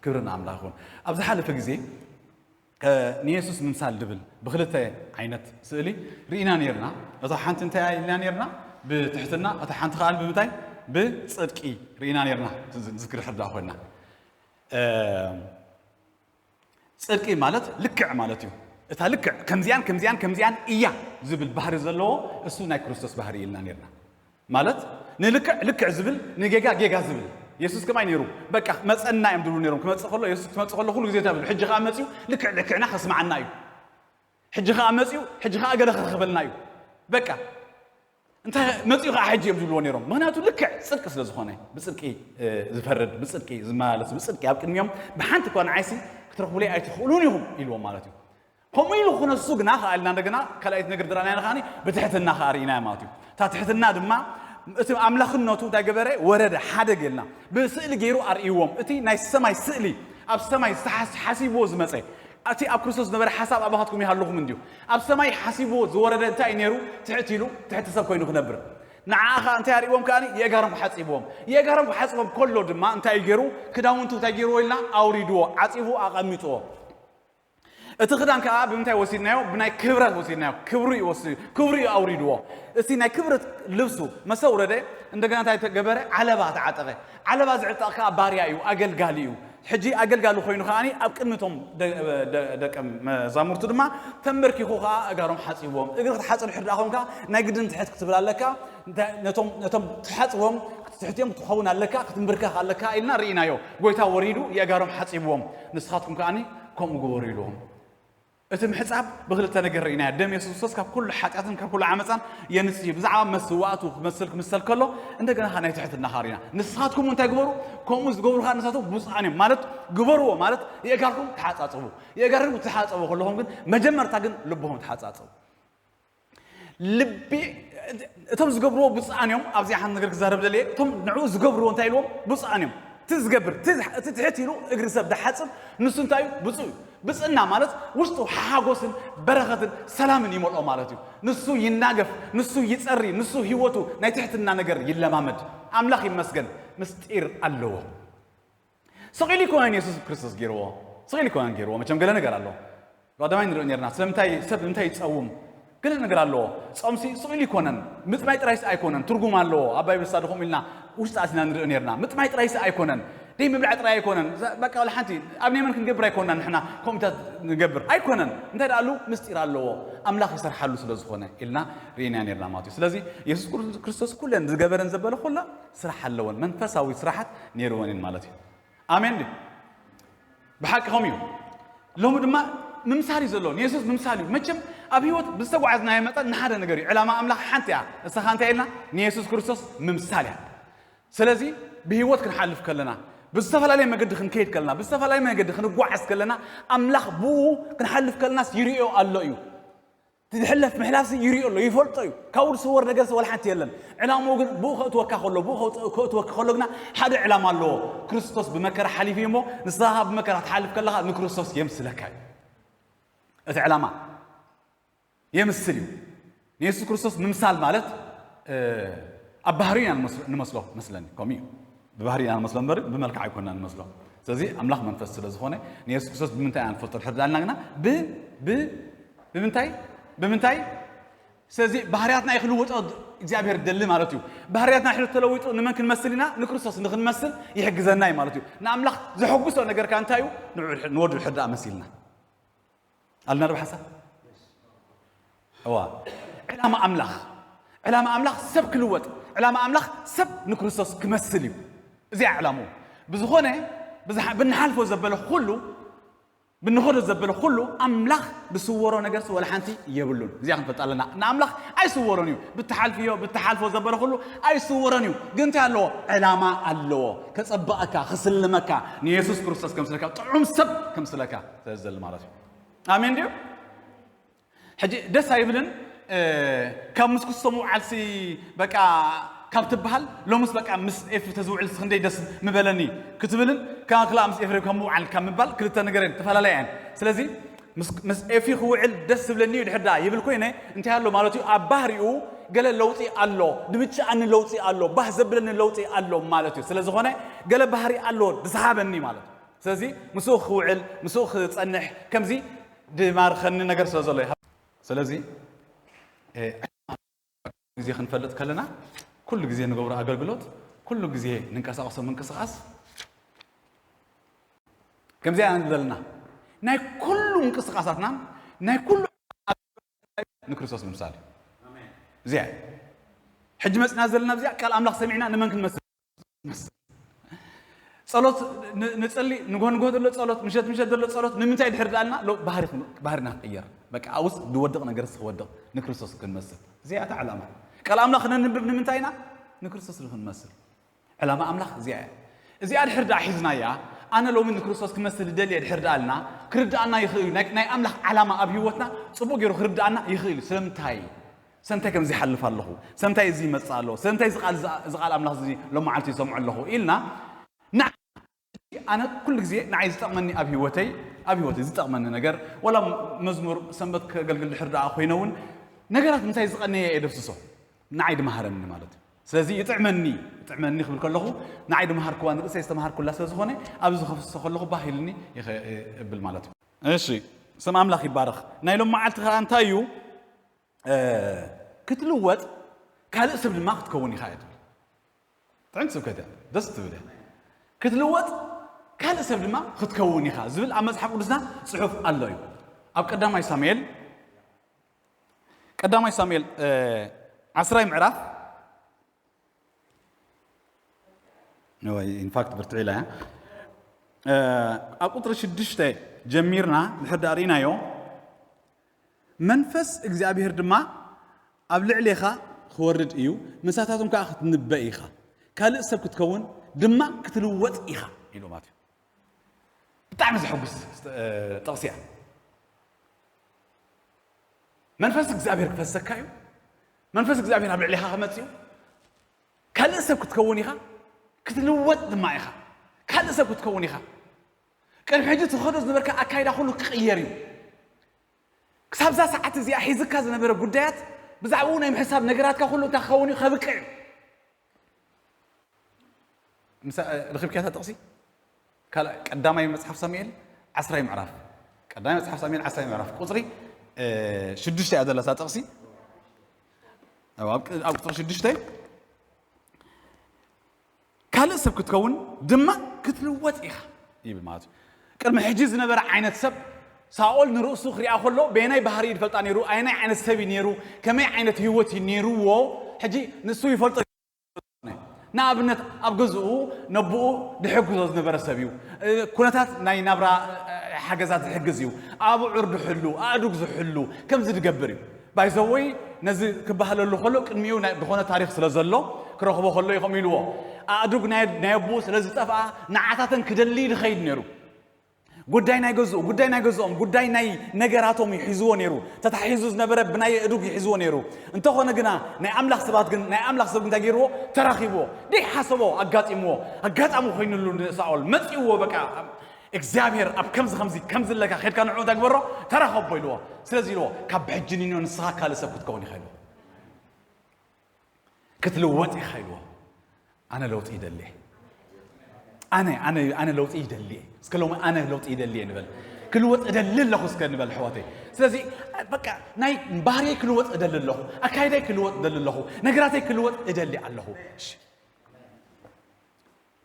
ክብሪ ንኣምላኽ ይኹን። ኣብ ዝሓለፈ ግዜ ንየሱስ ምምሳል ድብል ብክልተ ዓይነት ስእሊ ርኢና ነርና። እታ ሓንቲ እንታይ ኢልና ነርና? ብትሕትና። እታ ሓንቲ ከኣ ብምንታይ? ብጽድቂ ርኢና ነርና። ዝክሪ ሕዳ ኮይና ጽድቂ ማለት ልክዕ ማለት እዩ። እታ ልክዕ ከምዚኣን ከምዚኣን ከምዚኣን እያ ዝብል ባህሪ ዘለዎ እሱ ናይ ክርስቶስ ባህሪ ኢልና ነርና። ማለት ንልክዕ ልክዕ ዝብል፣ ንጌጋ ጌጋ ዝብል። የሱስ ከማይ ነይሩ። በቃ መጸና እዮም ዝብሉ ነይሮም። ክመጽእ ከሎ፣ የሱስ ክመጽእ ከሎ ኩሉ ግዜ እንታይ ይብሉ? ሕጂ ከኣ መጺኡ ልክዕ ልክዕና ከስምዓና እዩ። ሕጂ ከኣ መጺኡ፣ ሕጂ ከኣ ገለ ክረኽበልና እዩ። በቃ እንታይ መጺኡ ከኣ ሕጂ እዮም ዝብልዎ ነይሮም። ምኽንያቱ ልክዕ ጽድቂ ስለ ዝኾነ፣ ብጽድቂ ዝፈርድ፣ ብጽድቂ ዝመላለስ፣ ብጽድቂ ኣብ ቅድሚኦም ብሓንቲ እኳ ንዓይሲ ክትረኽቡለይ ኣይትኽእሉን ኢኹም ኢልዎም ማለት እዩ። ከምኡ ኢሉ ክነሱ ግና ከኣልና እንደገና ካልኣይቲ ነገር ዝረኣናያ ከኣ ብትሕትና ከኣ ርኢናያ ማለት እዩ። እታ ትሕትና ድማ እቲ ኣምላኽነቱ እንታይ ገበረ? ወረደ፣ ሓደገ ኢልና ብስእሊ ገይሩ ኣርእይዎም። እቲ ናይ ሰማይ ስእሊ ኣብ ሰማይ ዝተሓስ- ሓሲብዎ ዝመጸ እቲ ኣብ ክርስቶስ ዝነበረ ሓሳብ ኣባኻትኩም ይሃልኹም እንድዩ። ኣብ ሰማይ ሓሲብዎ ዝወረደ እንታይ እዩ ነይሩ? ትሕት ኢሉ ትሕቲ ሰብ ኮይኑ ክነብር። ንዓኣ ኸኣ እንታይ ኣርእይዎም ከኣ የእጋሮም ሓጺብዎም። የእጋሮም ሓጺቦም ከሎ ድማ እንታይ እዩ ገይሩ? ክዳውንቱ እንታይ ገይርዎ ኢልና ኣውሪድዎ፣ ዓጺቡ ኣቐሚጥዎ። እቲ ክዳን ከኣ ብምንታይ ወሲድናዮ? ብናይ ክብረት ወሲድናዮ። ክብሩ እዩ ወሲ- ክብሩ እዩ ኣውሪድዎ። እቲ ናይ ክብረት ልብሱ መሰ ውረደ፣ እንደገና እንታይ ተገበረ? ዓለባ ተዓጠቐ። ዓለባ ዝዕጠቕ ከኣ ባርያ እዩ፣ ኣገልጋሊ እዩ። ሕጂ ኣገልጋሊ ኮይኑ ከኣ ኣብ ቅድሚ እቶም ደ- ደ- ደቀ መዛሙርቱ ድማ ተንበርኪኹ ከኣ እጋሮም ሓጺብዎም። እግሪ ክትሓጽብ ድሕር ደኣ ኮንካ ናይ ግድን ትሕት ክትብል ኣለካ። እንታይ ነቶም ነቶም ትሓጽቦም ክትትሕትዮም ክትኸውን ኣለካ፣ ክትንብርከኽ ኣለካ ኢልና ርኢናዮ። ጎይታ ወሪዱ የእጋሮም ሓጺብዎም። ንስኻትኩም ከኣ ከምኡ ግበሩ ኢልዎም። እቲ ምሕጻብ ብክልተ ነገር ርኢናዮ። ደም የሱስ ክርስቶስ ካብ ኩሉ ሓጢኣትን ካብ ኩሉ ዓመጻን የንጽህ እዩ። ብዛዕባ መስዋእቱ ክመስል ክምሰል ከሎ እንደገና ከኣ ናይ ትሕትና ከኣ ርኢና። ንስኻትኩም እንታይ ግበሩ? ከምኡ ዝገብሩ ከኣ ንሳቶም ብፁዓን እዮም። ማለት ግበርዎ ማለት የእጋርኩም ተሓጻጽቡ። የእጋርኩም ትሓጸቡ ከለኹም ግን መጀመርታ ግን ልብኹም ተሓጻጽቡ። ልቢ እቶም ዝገብርዎ ብፁዓን እዮም። ኣብዚኣ ሓንቲ ነገር ክዛረብ ደልየ። እቶም ንዕኡ ዝገብርዎ እንታይ ኢልዎም? ብፁዓን እዮም። እቲ ዝገብር እቲ ዝሓ- እቲ ትሕት ኢሉ እግሪ ሰብ ዝሓጽብ ንሱ እንታይ እዩ? ብፁዕ እዩ። ብፅዕና ማለት ውሽጡ ሓጎስን በረኸትን ሰላምን ይመልኦ ማለት እዩ። ንሱ ይናገፍ፣ ንሱ ይጸሪ፣ ንሱ ህይወቱ ናይ ትሕትና ነገር ይለማመድ። ኣምላኽ ይመስገን፣ ምስጢር ኣለዎ። ስቕ ኢሉ ኣይኮነን የሱስ ክርስቶስ ገይርዎ። ስቕ ኢሉ ኣይኮነን ገይርዎ። መቸም ገለ ነገር ኣሎ። ቀዳማይ ንሪኦ ነርና። ስለምንታይ ሰብ እንታይ ይጸውም? ገለ ነገር ኣለዎ። ጾምሲ ስቕ ኢሉ ኣይኮነን። ምጥማይ ጥራይሲ ኣይኮነን። ትርጉም ኣለዎ። ኣብ ባይብል ስታዲ ከምኡ ኢልና ውሽጢ ኣቲና ንሪኦ ነርና። ምጥማይ ጥራይሲ ኣይኮነን። ደይ ምብላዕ ጥራይ ኣይኮነን። እዛ በቃ ወላ ሓንቲ ኣብ ናይ መን ክንገብር ኣይኮንና ንሕና ከምኡታት ንገብር። ኣይኮነን። እንታይ ደኣ ኣሉ? ምስጢር ኣለዎ። ኣምላኽ ይሰርሓሉ ስለ ዝኾነ ኢልና ርኢና ነርና ማለት እዩ። ስለዚ የሱስ ክርስቶስ ኩለን ዝገበረን ዘበለ ኩላ ስራሕ ኣለወን። መንፈሳዊ ስራሓት ነይርወን እየን ማለት እዩ። ኣሜን ድዩ? ብሓቂ ከምኡ እዩ። ሎሚ ድማ ምምሳል እዩ ዘሎ። ንየሱስ ምምሳል እዩ። መቸም ኣብ ህይወት ብዝተጓዓዝናዮ መጠን ንሓደ ነገር እዩ። ዕላማ ኣምላኽ ሓንቲ እያ። ንስኻ እንታይ ኢልና? ንየሱስ ክርስቶስ ምምሳል እያ። ስለዚ ብህይወት ክንሓልፍ ከለና፣ ብዝተፈላለየ መገዲ ክንከይድ ከለና፣ ብዝተፈላለየ መገዲ ክንጓዓዝ ከለና፣ ኣምላኽ ብኡ ክንሓልፍ ከለናስ ይርእዮ ኣሎ እዩ። እቲ ዝሕለፍ ምሕላፍሲ ይርእዮ ኣሎ፣ ይፈልጦ እዩ። ካብኡ ዝስወር ነገርሲ ዋላ ሓንቲ የለን። ዕላምኡ ግን ብኡ ከእትወካ ከሎ፣ ብኡ ከእት- ከእትወካ ከሎ ግና ሓደ ዕላማ ኣለዎ። ክርስቶስ ብመከራ ሓሊፉ እዩ እሞ፣ ንስኻ ብመከራ ትሓልፍ ከለኻ ንክርስቶስ የምስለካ እዩ። እቲ ዕላማ የምስል እዩ። ንየሱስ ክርስቶስ ምምሳል ማለት፣ እ፣ ኣብ ባህሪ ኢና ንመስሎ፣ ንመስሎ መስለኒ። ከምኡ እዩ። ብባህሪ ኢና ንመስሎ እምበር ብመልክዕ ኣይኮንና ንመስሎ። ስለዚ ኣምላኽ መንፈስ ስለ ዝኾነ ንየሱስ ክርስቶስ ብምንታይ ኢና ንፈልጦ ድሕር ዳልና ግና ብ-፣ ብ-፣ ብምንታይ? ብምንታይ? ስለዚ ባህርያትና እዩ ክልውጦ እግዚኣብሔር ደሊ ማለት እዩ። ባህርያትና ድሕር ተለዊጡ ንመን ክንመስል ኢና? ንክርስቶስ ንክንመስል ይሕግዘና እዩ ማለት እዩ። ንኣምላኽ ዘሐጉሶ ነገርካ እንታይ እዩ? ንዑ ድሕ-፣ ንወዱ ድሕር ደኣ መሲልና። ኣልና ዶ ሓሳብ? እዋ። ዕላማ ኣምላኽ። ዕላማ ኣምላኽ ሰብ ክልወጥ። ዕላማ ኣምላኽ ሰብ ንክርስቶስ ክመስል እዩ። እዚኣ ዕላምኡ። ብዝኾነ፣ ብዝሓ-፣ ብንሓልፎ ዘበለ ኩሉ፣ ብንኸዶ ዘበለ ኩሉ፣ ኣምላኽ ዝስወሮ ነገርሲ ወላ ሓንቲ የብሉን። እዚኣ ክንፈልጥ ኣለና። ንኣምላኽ ኣይስወሮን እዩ። ብትሓልፍዮ፣ ብትሓልፎ ዘበለ ኩሉ ኣይስወሮን እዩ። ግን እንታይ ኣለዎ? ዕላማ ኣለዎ። ከጸብቐካ፣ ክስልመካ፣ ንየሱስ ክርስቶስ ከምስለካ፣ ጥዑም ሰብ ከምስለካ ስለ ዝደሊ ማለት እዩ። ኣሜን ድዩ? ሕጂ ደስ ኣይብልን? እ፣ ካብ ምስ ክስቶ ምውዓልሲ በቃ ካብ ትበሃል፣ ሎምስ በቃ ምስ ኤፊ ተዝውዕልስ ክንደይ ደስ ምበለኒ ክትብልን፣ ካብ ክላ ምስ ኤፍሬም ካብ ምውዓል ካብ ምባል ክልተ ነገር እየን፣ ተፈላለያ እየን። ስለዚ ምስ፣ ምስ ኤፊ ክውዕል ደስ ዝብለኒ እዩ ድሕር ደኣ ይብል ኮይነ፣ እንታይ ኣሎ ማለት እዩ? ኣብ ባህሪኡ ገለ ለውጢ ኣሎ፣ ድምችኣኒ ለውጢ ኣሎ፣ ባህ ዘብለኒ ለውጢ ኣሎ ማለት እዩ። ስለ ዝኾነ ገለ ባህሪ ኣሎ ዝሃበኒ ማለት እዩ። ስለዚ ምስኡ ክውዕል፣ ምስኡ ክጸንሕ፣ ከምዚ ድማርኸኒ ነገር ስለ ዘሎ እዩ። ስለዚ ግዜ ክንፈልጥ ከለና ኩሉ ግዜ ንገብሮ ኣገልግሎት፣ ኩሉ ግዜ ንንቀሳቐሶ ምንቅስቓስ ከምዚኣ ኢና ዘለና። ናይ ኩሉ ምንቅስቓሳትናን ናይ ኩሉ ንክርስቶስ ምምሳል እዩ። እዚኣ ሕጂ መፅና ዘለና እዚኣ ቃል ኣምላኽ ሰሚዕና ንመን ክንመስል? ጸሎት ንጸሊ ንጎንጎ ዘሎ ጸሎት ምሸት ምሸት ዘሎ ጸሎት ንምንታይ ድሕር ዳልና ባህሪና ክቕየር በቃ ኣውስ ድወድቕ ነገር ክወድቕ ንክርስቶስ ክንመስል እዚኣ እታ ዓላማ። ቃል ኣምላኽ ነንብብ ንምንታይ ኢና? ንክርስቶስ ንክንመስል። ዕላማ ኣምላኽ እዚኣ እያ። እዚኣ ድሕር ደኣ ሒዝናያ፣ ኣነ ሎሚ ንክርስቶስ ክመስል እደሊ እየ ድሕር ደኣ ኣልና፣ ክርድኣና ይኽእል እዩ። ናይ ኣምላኽ ዓላማ ኣብ ህይወትና ጽቡቕ ገይሩ ክርድኣና ይኽእል እዩ። ስለምንታይ? ስለምንታይ ከምዚ ይሓልፍ ኣለኹ? ስለምንታይ እዚ ይመጽእ ኣሎ? ስለምንታይ እዚ ቃል ኣምላኽ እዚ ሎም መዓልቲ ይሰምዖ ኣለኹ? ኢልና ንዓ ኣነ ኩሉ ግዜ ንዓይ ዝጠቕመኒ ኣብ ህይወተይ ኣብ ህይወተይ ዝጠቕመኒ ነገር ወላ መዝሙር ሰንበት ከገልግል ድሕር ደኣ ኮይነ እውን ነገራት ምሳይ ዝቐነየ እየ ደብስሶ ንዓይ ድመሃረኒ ማለት እዩ። ስለዚ ይጥዕመኒ ይጥዕመኒ ክብል ከለኹ ንዓይ ድመሃርክዋ ንርእሰይ ዝተመሃርኩላ ስለ ዝኾነ ኣብዚ ከፍስሶ ከለኹ ባህ ኢልኒ ይኸ- እብል ማለት እዩ። እሺ ስም ኣምላኽ ይባረኽ። ናይ ሎም መዓልቲ ከዓ እንታይ እዩ? ክትልወጥ ካልእ ሰብ ድማ ክትከውን ኢኻ እያ ትብል። ጥዕምቲ ስብከት እያ፣ ደስ ትብል እያ። ክትልወጥ ካልእ ሰብ ድማ ክትከውን ኢኻ ዝብል ኣብ መጽሓፍ ቅዱስና ጽሑፍ ኣሎ እዩ። ኣብ ቀዳማይ ሳሙኤል ቀዳማይ ሳሙኤል ዓስራይ ምዕራፍ ኢንፋክት ብርትዕ ኢላ እያ። ኣብ ቁፅሪ ሽዱሽተ ጀሚርና ድሕር ዳኣ ርኢናዮ መንፈስ እግዚኣብሔር ድማ ኣብ ልዕሌኻ ክወርድ እዩ፣ ምሳታቶም ከዓ ክትንበእ ኢኻ፣ ካልእ ሰብ ክትከውን ድማ ክትልወጥ ኢኻ ኢሉ ማለት እዩ። ብጣዕሚ ዘሐጉስ ጥቕሲ እያ። መንፈስ እግዚኣብሔር ክፈሰካ እዩ። መንፈስ እግዚኣብሔር ኣብ ልዕሌኻ ክመጽእ እዩ። ካልእ ሰብ ክትከውን ኢኻ፣ ክትልወጥ ድማ ኢኻ። ካልእ ሰብ ክትከውን ኢኻ። ቅድሚ ሕጂ ትኸዶ ዝነበርካ ኣካይዳ ኩሉ ክቕየር እዩ። ክሳብዛ ሰዓት እዚኣ ሒዝካ ዝነበረ ጉዳያት ብዛዕባኡ ናይ ምሕሳብ ነገራትካ ኩሉ እንታይ ክኸውን እዩ ከብቅዕ እዩ። ምሳ- ርኺብክያ እታ ጥቕሲ ካልእ ቀዳማይ መጽሓፍ ሳሙኤል ዓስራይ ምዕራፍ ቀዳማይ መጽሓፍ ሳሙኤል ዓስራይ ምዕራፍ ቁጽሪ ሽዱሽተ እያ ዘለሳ ጥቕሲ ኣብ ቁጽሪ ሽዱሽተ ካልእ ሰብ ክትከውን ድማ ክትልወጥ ኢኻ ይብል ማለት እዩ። ቅድሚ ሕጂ ዝነበረ ዓይነት ሰብ ሳኦል ንርእሱ ክሪኣ ከሎ በየናይ ባህሪ እዩ ዝፈልጣ ነይሩ? ኣየናይ ዓይነት ሰብ እዩ ነይሩ? ከመይ ዓይነት ህይወት እዩ ነይርዎ? ሕጂ ንሱ ይፈልጦ። ንኣብነት ኣብ ገዝኡ ነብኡ ድሕግዞ ዝነበረ ሰብ እዩ። ኩነታት ናይ ናብራ ሓገዛት ዝሕግዝ እዩ። ኣብዑር ድሕሉ፣ ኣእዱግ ዝሕሉ ከምዚ ድገብር እዩ። ባይዘወይ ነዚ ክበሃለሉ ከሎ ቅድሚኡ ዝኾነ ታሪክ ስለ ዘሎ ክረኽቦ ከሎ እዩ ከምኡ ኢልዎ። ኣእዱግ ናይ ኣቦኡ ስለ ዝጠፍኣ ንዓታተን ክደሊ ድኸይድ ነይሩ። ጉዳይ ናይ ገዝኡ ጉዳይ ናይ ገዝኦም ጉዳይ ናይ ነገራቶም እዩ ሒዝዎ ነይሩ። ተታሒዙ ዝነበረ ብናይ ኣእዱግ እዩ ሒዝዎ ነይሩ። እንተኾነ ግና ናይ ኣምላኽ ሰባት ግን ናይ ኣምላኽ ሰብ እንታይ ገይርዎ? ተራኺብዎ። ደይሓሰቦ ኣጋጢምዎ። ኣጋጣሚ ኮይኑሉ ንሳኦል መጺእዎ። በቃ እግዚኣብሔር ኣብ ከምዚ ከምዚ ከምዚ ኣለካ ከድካ ንዑ እንታይ ግበሮ ተራኸቦ ኢልዎ። ስለዚ ኢልዎ ካብ ብሕጂ ንኖ ንስኻ ካልእ ሰብ ክትከውን ኢኻ ኢልዎ። ክትልወጥ ኢኻ ኢልዎ። ኣነ ለውጢ ይደሊ ኣነ ኣነ ኣነ ለውጢ ይደሊ እስከ ሎሚ ኣነ ለውጢ ይደሊ ንበል። ክልወጥ እደሊ ኣለኹ እስከ ንበል ኣሕዋተይ። ስለዚ በቃ ናይ ባህርየይ ክልወጥ እደሊ ኣለኹ። ኣካይዳይ ክልወጥ እደሊ ኣለኹ። ነገራተይ ክልወጥ እደሊ ኣለኹ።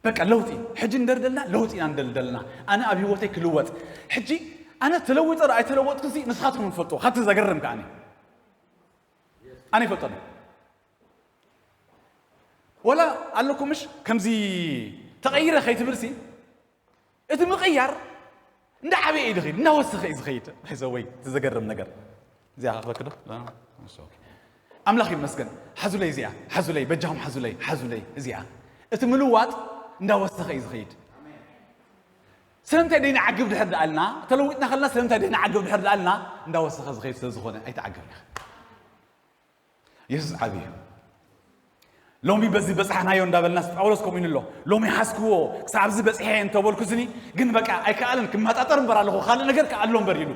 በቃ ለውጢ ሕጂ እንደርደልና ለውጢ ኢና እንደልደልና። ኣነ ኣብ ህይወተይ ክልወጥ ሕጂ ኣነ ተለዊጠ ኣይተለወጥኩ ንስኻትኩም ንፈልጥዎ ካብቲ ዘገርም ከኣኒ ኣነ ይፈልጠሉ። ወላ ኣለኩምሽ ከምዚ ተቐይረ ከይትብልሲ እቲ ምቕያር እንዳ ዓበየ እዩ ዝኸይድ እንዳ ወሰኸ እዩ ዝኸይድ። ዘወይ እቲ ዘገርም ነገር እዚኣ ክበክዶ ኣምላኽ ይመስገን። ሓዙለይ እዚኣ ሓዙለይ በጃኹም ሓዙለይ ሓዙለይ እዚኣ እቲ ምልዋጥ እንዳወሰኸ እዩ ዝኸይድ። ስለምንታይ ደይንዓግብ ድሕር ደኣልና ተለዊጥና ከለና ስለምንታይ ደይንዓግብ ድሕር ደኣልና እንዳወሰኸ ዝኸይድ ስለ ዝኾነ ኣይተዓገብና። የሱስ ዓብዪ እዩ። ሎሚ በዚ በጻሕናዮ እንዳበልናስ ጳውሎስ ከምኡ ኢሉ ኣሎ። ሎሚ ሓዝክዎ ክሳብ ኣብዚ በጺሐ እየ እንተበልኩስኒ ግን በቃ ኣይከኣልን ክመጣጠር እምበር ኣለኹ ካልእ ነገር ከኣሎ እምበር ኢሉ።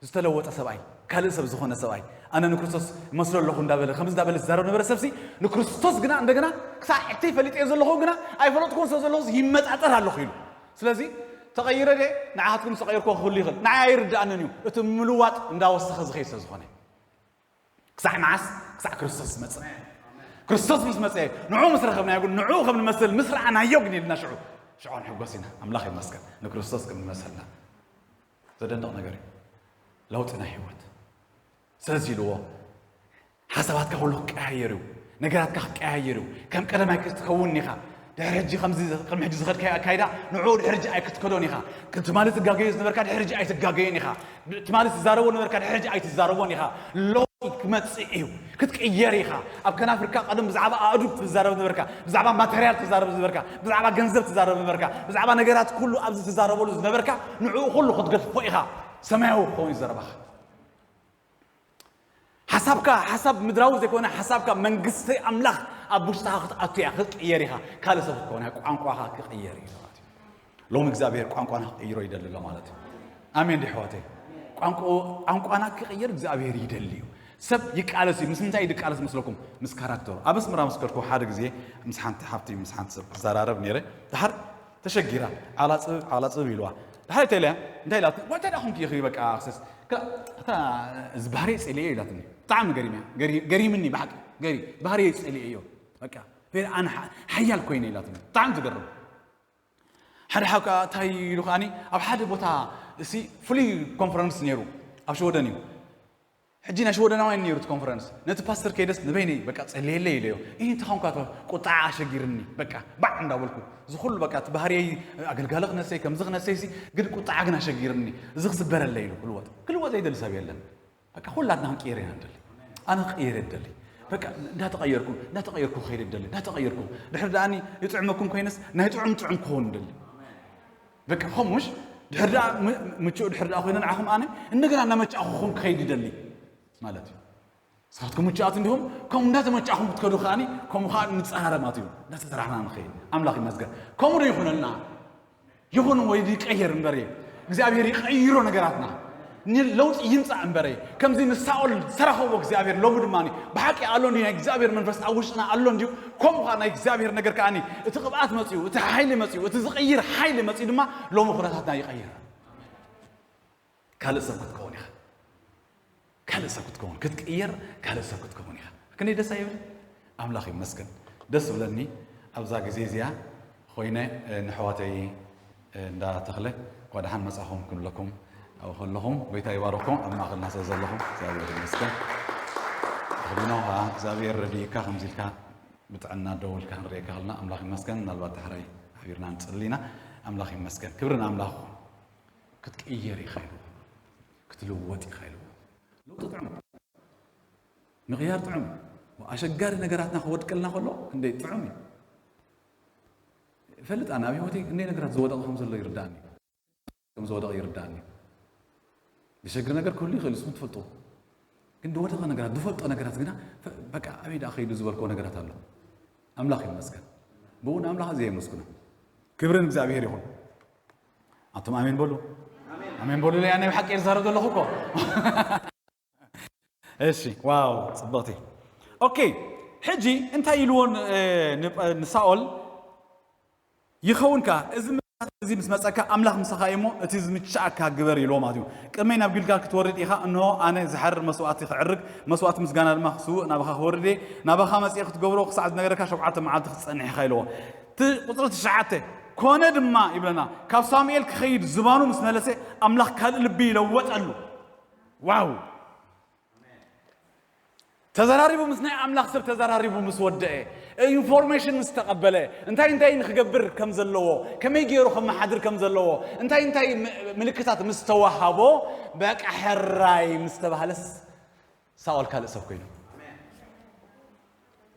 ዝተለወጠ ሰብኣይ ካልእ ሰብ ዝኾነ ሰብኣይ ኣነ ንክርስቶስ እመስሎ ኣለኹ እንዳበለ ከምዚ እንዳበለ ዝዛረብ ነበረ ሰብሲ ንክርስቶስ ግና እንደገና ክሳብ ሕተይ ፈሊጠዮ ዘለኹ ግና ኣይፈለጥኩን ስለ ዘለኹ ይመጣጠር ኣለኹ ኢሉ። ስለዚ ተቐይረ ደ ንዓኻትኩም ዝተቐየርኩ ክህሉ ይኽእል። ንዓይ ኣይርድኣንን እዩ። እቲ ምልዋጥ እንዳወሰኸ ዝኸይድ ስለ ዝኾነ። ክሳዕ መዓስ? ክሳዕ ክርስቶስ ዝመጽእ። ክርስቶስ ምስ መጸ፣ ንዑ ምስ ረኸብናዮ ግን፣ ንዑ ከም ንመስል ምስ ረኣናዮ ግን ኢልና ሽዑ፣ ሽዑ ንሕጎስ ኢና። ኣምላኽ ይመስገን። ንክርስቶስ ከም ንመስልና። ዘደንቕ ነገር እዩ። ለውጢ ናይ ህይወት። ስለዚ ኢልዎ፣ ሓሳባትካ ኩሉ ክቀያየር እዩ። ነገራትካ ክቀያየር እዩ። ከም ቀደም ኣይክትከውን ኢኻ። ድሕሪ ሕጂ ከምዚ፣ ቅድሚ ሕጂ ዝኸድካዮ ኣካይዳ፣ ንዕኡ ድሕሪ ሕጂ ኣይክትከዶን ኢኻ። ትማሊ ትጋገዮ ዝነበርካ፣ ድሕሪ ሕጂ ኣይትጋገዮን ኢኻ። ትማሊ ትዛረቦ ነበርካ፣ ድሕሪ ሕጂ ኣይትዛረቦን ኢኻ። ለውጢ ክመጽእ እዩ። ክትቅየር ኢኻ። ኣብ ከናፍርካ ቀደም ብዛዕባ ኣእዱግ ትዛረብ ነበርካ፣ ብዛዕባ ማተርያል ትዛረብ ነበርካ፣ ብዛዕባ ገንዘብ ትዛረብ ነበርካ፣ ብዛዕባ ነገራት ኩሉ ኣብዚ ትዛረበሉ ዝነበርካ፣ ንዕኡ ኩሉ ክትገድፎ ኢኻ። ሰማያዊ ክኸውን እዩ ዘረባኻ። ሓሳብካ ሓሳብ ምድራዊ ዘይኮነ፣ ሓሳብካ መንግስቲ ኣምላኽ ኣብ ውሽጥኻ ክትኣቱ እያ። ክትቅየር ኢኻ። ካልእ ሰብ ክትከውን እያ። ቋንቋኻ ክቕየር እዩ ማለት እዩ። ሎም እግዚኣብሔር ቋንቋና ክቕይሮ ይደሊ ኣሎ ማለት እዩ። ኣሜን ዲ ኣሕዋተይ? ቋንቋ-፣ ቋንቋና ክቕየር እግዚኣብሔር ይደሊ እዩ። ሰብ ይቃለስ እዩ። ምስ ምንታይ እዩ ዝቃለስ መስለኩም? ምስ ካራክተሩ። ኣብ ኣስመራ ምስ ከድኩ ሓደ ግዜ ምስ ሓንቲ ሓብቲ፣ ምስ ሓንቲ ሰብ ክዘራረብ ነይረ። ድሓር ተሸጊራ፣ ዓላጽብ፣ ዓላጽብ ኢልዋ። ድሓር እንታይ ኢላ? እንታይ ኢላ? "እንታይ ደኣ ኮንኪ ኢኺ በቃ ኣኽሰስ?" ከ-፣ እታ እዚ ባህሪ ጸሊኤ ኢላትኒ። ብጣዕሚ ገሪምያ። ገሪ-፣ ገሪምኒ ብሓቂ። ገሪ-፣ ባህሪ ጸሊኤዮ። በቃ፣ ፌር ኣነ ሓ-፣ ሓያል ኮይነ ኢላትኒ። ብጣዕሚ ትገርም። ሓደ ሓው ከኣ እንታይ ኢሉ ከኣኒ፣ ኣብ ሓደ ቦታ፣ እሲ ፍሉይ ኮንፈረንስ ነይሩ። ኣብ ሽወደን እዩ። ሕጂ ናይ ሽወደናውያን ነይሩ እቲ ኮንፈረንስ። ነቲ ፓስተር ከይደስ ንበይነይ በቃ ጸልየለይ ኢለዮ። "እህ፣ እንታይ ኾንካ?" "ቁጥዓ ኣሸጊርኒ። በቃ ባዕ እንዳበልኩ። እዚ ኩሉ በቃ እቲ ባህርየይ ኣገልጋሊ ክነሰይ፣ ከምዚ ክነሰይሲ፣ ግን ቁጥዓ ግን ኣሸጊርኒ። እዚ ክስበረለይ" ኢሉ ክልወጥ። ክልወጥ ዘይደሊ ሰብ የለን። በቃ ኩላትና ክንቅየር ኢና ንደሊ። ኣነ ክቅየር እየ ደሊ። በቃ እንዳተቀየርኩ፣ እንዳተቀየርኩ ክኸይድ እየ ደሊ። እንዳተቀየርኩ። ድሕሪ ደኣኒ ይጥዕመኩም ኮይነስ ናይ ጥዑም ጥዑም ክኸውን እደሊ። በቃ ከምኡሽ ድሕሪ ደኣ ም-፣ ምቹእ ድሕሪ ደኣ ኮይነ ንዓኹም ኣነ እንደገና እናመጫኹኹም ክኸይድ ይደሊ ማለት እዩ። ንስኻትኩም ምቹኣት እንዲኹም፣ ከምኡ እንዳተመጫኹም ክትከዱ ከኣኒ፣ ከምኡ ከኣ ንጸራረብ ማለት እዩ። እንዳተሰራሕና ንኸይድ። ኣምላኽ ይመስገን። ከምኡ ዶ ይኹነልና? ይኹን ወይ ይቀየር እምበር፣ እግዚኣብሔር ይቀይሮ ነገራትና። ን-፣ ለውጢ ይምጻእ እምበር፣ ከምዚ ንሳኦል ዝተረኸቦ እግዚኣብሔር ሎሚ ድማ ብሓቂ ኣሎ እንዲዩ፣ ናይ እግዚኣብሔር መንፈስ ኣብ ውሽጥና ኣሎ እንዲዩ። ከምኡ ከኣ ናይ እግዚኣብሔር ነገር ከኣኒ፣ እቲ ቅብኣት መጺኡ፣ እቲ ሓይሊ መጺኡ፣ እቲ ዝቕይር ሓይሊ መጺኡ ድማ ሎሚ ኩነታትና ይቐይር። ካልእ ሰብ ክትከውን ኢኻ። ካልእ ሰብ ክትከውን፣ ክትቅየር ካልእ ሰብ ክትከውን ኢኻ። ክንደይ ደስ ኣይብል? ኣምላኽ ይመስገን። ደስ ዝብለኒ ኣብዛ ግዜ እዚኣ ኮይነ፣ እ፣ ንኣሕዋተይ፣ እ፣ እንዳ ተኽለ እንኳዕ ደሓን መጻኹም ክብለኩም ኣብኡ ከለኹም፣ ጎይታ ይባርኽኩም። ኣብ ማእኸልና ስለ ዘለኹም እግዚኣብሔር ይመስገን። ኣኽሊኖ ኸዓ እግዚኣብሔር ረድኢካ ከምዚ ኢልካ ብጥዕና ደው ኢልካ ክንርእየካ ከለና ኣምላኽ ይመስገን። ምናልባት ዳሕራይ ሓቢርና ንጽሊ ኢና። ኣምላኽ ይመስገን። ክብሪ ንኣምላኽ ይኹን። ክትቅየር ኢኻ ኢሉ፣ ክትልወጥ ኢኻ ኢሉ። ለውጢ ጥዑም፣ ምቕያር ጥዑም። ኣሸጋሪ ነገራትና ክወድቀልና ከሎ ክንደይ ጥዑም እዩ። እፈልጥ ኣነ ኣብ ህይወተይ ክንደይ ነገራት ዝወደቐ ከም ዘሎ ይርዳእኒ፣ ከም ዝወደቐ ይርዳእኒ። ዝሸግር ነገር ክህሉ ይኽእል፣ ንስኹም ትፈልጡ። ግን ዝወደቐ ነገራት፣ ዝፈልጦ ነገራት ግና፣ ፈ-፣ በቃ ኣበይ ደኣ ከይዱ ዝበልክዎ ነገራት ኣሎ። ኣምላኽ ይመስገን። ብኡ ንኣምላኽ ኣዝየ የመስግኖ። ክብሪ ንእግዚኣብሔር ይኹን። ኣቱም ኣሜን በሉ። ኣሜን በሉ። ለያ ናይ ብሓቂ እየ ዝዛረብ ዘለኹ እኮ። እሺ፣ ዋው፣ ጽብቕቲ። ኦኬ፣ ሕጂ እንታይ ኢልዎ ን-፣ እ፣ ን-፣ ንሳኦል? ይኸውን ከኣ፣ እዚ ምሳሌ እዚ ምስ መጸካ፣ ኣምላኽ ምሳኻ እዩ እሞ፣ እቲ ዝምችኣካ ግበር ኢልዎ ማለት እዩ። ቅድመይ ናብ ጊልጋል ክትወርድ ኢኻ፣ እንሆ፣ ኣነ ዝሓርር መስዋእቲ ክዕርግ፣ መስዋእቲ ምስጋና ድማ ክስውእ ናባኻ ክወርድ እየ። ናባኻ መጺኤ ክትገብሮ ክሳዕ ዝነገረካ ሸውዓተ መዓልቲ ክትጸንሕ ኢኻ ኢልዎ። እቲ ቁጽሪ ትሽዓተ፣ ኮነ ድማ ይብለና፣ ካብ ሳሙኤል ክኸይድ ዝባኑ ምስ መለሰ፣ ኣምላኽ ካልእ ልቢ ይለወጠሉ። ዋው! ተዘራሪቡ፣ ምስ ናይ ኣምላኽ ሰብ ተዘራሪቡ ምስ ወደአ፣ ኢንፎርሜሽን ምስ ተቐበለ፣ እንታይ እንታይ ንክገብር ከም ዘለዎ፣ ከመይ ገይሩ ከመሓድር ከም ዘለዎ፣ እንታይ እንታይ ም-፣ ምልክታት ምስ ተዋሃቦ፣ በቃ ሕራይ ምስ ተባህለስ፣ ሳኦል ካልእ ሰብ ኮይኑ።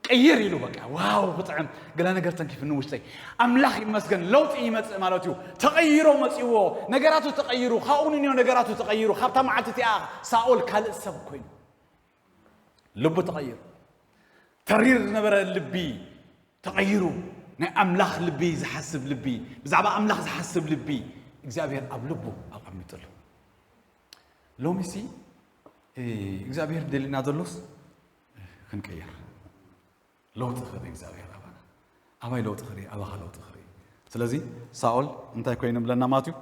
ቅይር ኢሉ በቃ፣ ዋው፣ ክጥዕም፣ ገለ ነገር ተንኪፍኒ ውሽጠይ። ኣምላኽ ይመስገን፣ ለውጢ ይመጽእ ማለት እዩ። ተቐይሮ መጺእዎ፣ ነገራቱ ተቐይሩ፣ ካብኡ ንንዮ ነገራቱ ተቐይሩ፣ ካብታ መዓልቲ እቲኣ ሳኦል ካልእ ሰብ ኮይኑ። ልቡ ተቐይሩ። ተሪር ዝነበረ ልቢ ተቐይሩ፣ ናይ ኣምላኽ ልቢ ዝሓስብ ልቢ፣ ብዛዕባ ኣምላኽ ዝሓስብ ልቢ እግዚኣብሔር ኣብ ልቡ ኣቐሚጡሉ። ሎሚሲ፣ እ፣ እግዚኣብሔር ደሊና ዘሎስ ክንቀየር። ለውጢ ክርኢ እግዚኣብሔር ኣባና። ኣባይ ለውጢ ክርኢ? ኣባኻ ለውጢ ክርኢ። ስለዚ ሳኦል እንታይ ኮይኑ ብለና ማለት እዩ?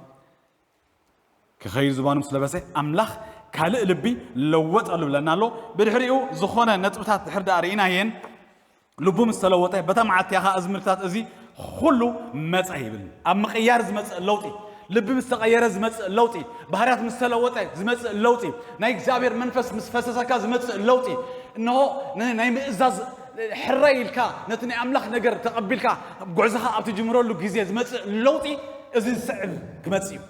ክኸይድ ዝባኑ ምስ ለበሰ ኣምላኽ ካልእ ልቢ ለወጠሉ ብለና ኣሎ። ብድሕሪኡ ዝኾነ ነጥብታት ድሕር ደኣ ርኢናየን፣ ልቡ ምስ ተለወጠ በታ መዓልቲ እያ ኸዓ እዚ ምልክታት እዚ ኩሉ መጸ ይብል። ኣብ ምቕያር ዝመጽእ ለውጢ፣ ልቢ ምስ ተቐየረ ዝመጽእ ለውጢ፣ ባህርያት ምስ ተለወጠ ዝመጽእ ለውጢ፣ ናይ እግዚኣብሔር መንፈስ ምስ ፈሰሰካ ዝመጽእ ለውጢ፣ እንሆ ን-፣ ናይ ምእዛዝ ሕራይ ኢልካ ነቲ ናይ ኣምላኽ ነገር ተቐቢልካ ጉዕዞኻ ኣብ ትጅምረሉ ግዜ ዝመጽእ ለውጢ እዚ ዝስዕብ ክመጽእ እዩ።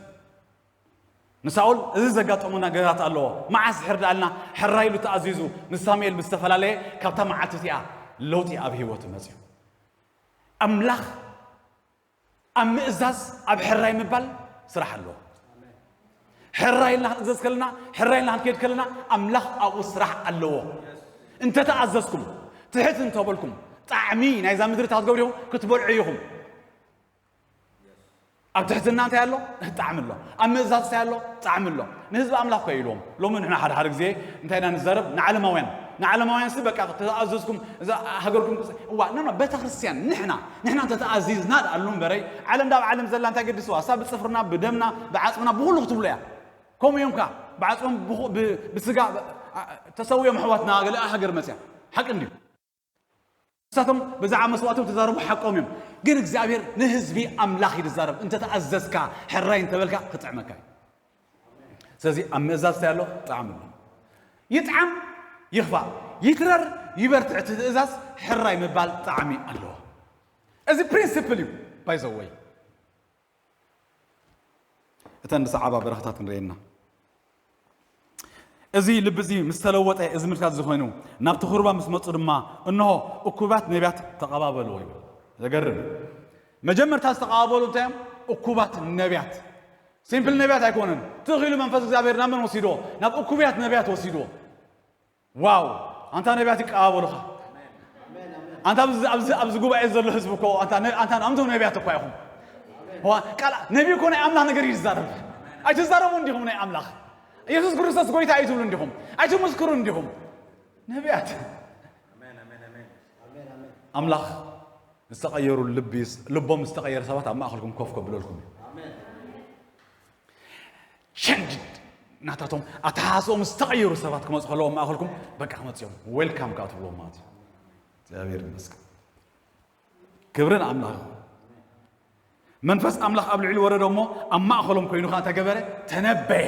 ንሳኦል እዚ ዘጋጠሞ ነገራት ኣለዎ። መዓስ ድሕር ደኣልና ሕራይ ኢሉ ተኣዚዙ ምስ ሳሙኤል ምስ ዝተፈላለየ ካብታ መዓልቲ እቲኣ ለውጢ ኣብ ህይወቱ መጽዩ። ኣምላኽ ኣብ ምእዛዝ ኣብ ሕራይ ምባል ስራሕ ኣለዎ። ሕራይ ኢልና ክንእዘዝ ከለና፣ ሕራይ ኢልና ክንከይድ ከለና ኣምላኽ ኣብኡ ስራሕ ኣለዎ። እንተተኣዘዝኩም፣ ትሕት እንተበልኩም፣ ጣዕሚ ናይዛ ምድሪ እንታይ ክትገብሩ ኢኹም? ክትበልዑ ኢኹም። ኣብ ትሕትና እንታይ ኣሎ? ጣዕሚ ኣሎ። ኣብ ምእዛዝ እንታይ ኣሎ? ጣዕሚ ኣሎ። ንህዝቢ ኣምላኽ እኮ ኢልዎም። ሎሚ ንሕና ሓደ ሓደ ግዜ እንታይ ኢና ንዛረብ? ንዓለማውያን። ንዓለማውያን ሲ በቃ ተኣዘዝኩም እዛ ሃገርኩም ክስ-፣ እዋ፣ ኖ፣ ኖ፣ ቤተ ክርስቲያን ንሕና፣ ንሕና እንተተኣዚዝና ደኣ ኣሉ እምበረይ፣ ዓለም ዳብ ዓለም ዘላ እንታይ ገድስዋ? እሳ ብጽፍርና፣ ብደምና፣ ብዓጽምና፣ ብኹሉ ክትብሎ እያ። ከምኡ እዮም ከኣ ብዓጽሞም ብኹ-፣ ብ-፣ ብስጋ፣ ብ-፣ ኣ-፣ ተሰውዮም ኣሕዋትና ገለ ሃገር መጽያ። ሓቂ እንድዩ። ንሳቶም ብዛዕባ መስዋእቶም ተዛረቡ ሓቆም እዮም። ግን እግዚኣብሔር ንህዝቢ ኣምላኽ እዩ ዝዛረብ። እንተተኣዘዝካ፣ ሕራይ እንተበልካ፣ ክጥዕመካ እዩ። ስለዚ ኣብ ምእዛዝ እንታይ ኣሎ? ጣዕሚ ኣሎ። ይጥዓም ይኽፋእ፣ ይትረር ይበርትዕ፣ እቲ ትእዛዝ ሕራይ ምባል ጣዕሚ ኣለዎ። እዚ ፕሪንሲፕል እዩ፣ ባይ ዘ ወይ። እተን ዝሰዓባ በረኽታት ንርእየና። እዚ ልቢ እዚ ምስ ተለወጠ፣ እዚ ምልክታት እዚ ኮይኑ፣ ናብቲ ኹርባ ምስ መጹ ድማ፣ እንሆ፣ እኩባት ነቢያት ተቐባበልዎ እዩ። ዘገርም። መጀመርታ ዝተቐባበሉ እንታይ እዮም? እኩባት ነቢያት። ሲምፕል ነቢያት ኣይኮነን። ትኽ ኢሉ መንፈስ እግዚኣብሔር ናብ መን ወሲድዎ? ናብ እኩብያት ነቢያት ወሲድዎ። ዋው! ኣንታ ነቢያት ይቀባበሉኻ። ኣንታ ኣብዚ፣ ኣብዚ፣ ኣብዚ ጉባኤ ዘሎ ህዝቢ እኮ፣ ኣንታ ነ-፣ ኣንታ፣ ኣንቶም ነቢያት እኳ ኢኹም። ዋ፣ ቃል ነቢ እኮ ናይ ኣምላኽ ነገር እዩ ዝዛረብ። ኣይትዛረቡ እንዲኹም ናይ ኣምላኽ። ኢየሱስ ክርስቶስ ጎይታ እዩ ትብሉ እንዲኹም። ኣይትምስክሩ እንዲኹም። ነቢያት። ኣምላኽ ዝተቐየሩ ልቢ፣ ልቦም ዝተቐየረ ሰባት ኣብ ማእኸልኩም ኮፍ ከብለልኩም እዩ። ቸንጅድ ናታቶም ኣተሓሳስቦም ዝተቐየሩ ሰባት ክመፁ ከለዎም ማእኸልኩም በቃ ክመፅኦም ዌልካም ከዓ ትብልዎም ማለት እዩ። እግዚኣብሔር ይመስገን። ክብርን ኣምላኽ ይኹን። መንፈስ ኣምላኽ ኣብ ልዕሊ ወረዶ እሞ ኣብ ማእኸሎም ኮይኑ ከዓ ተገበረ፣ ተነበየ፣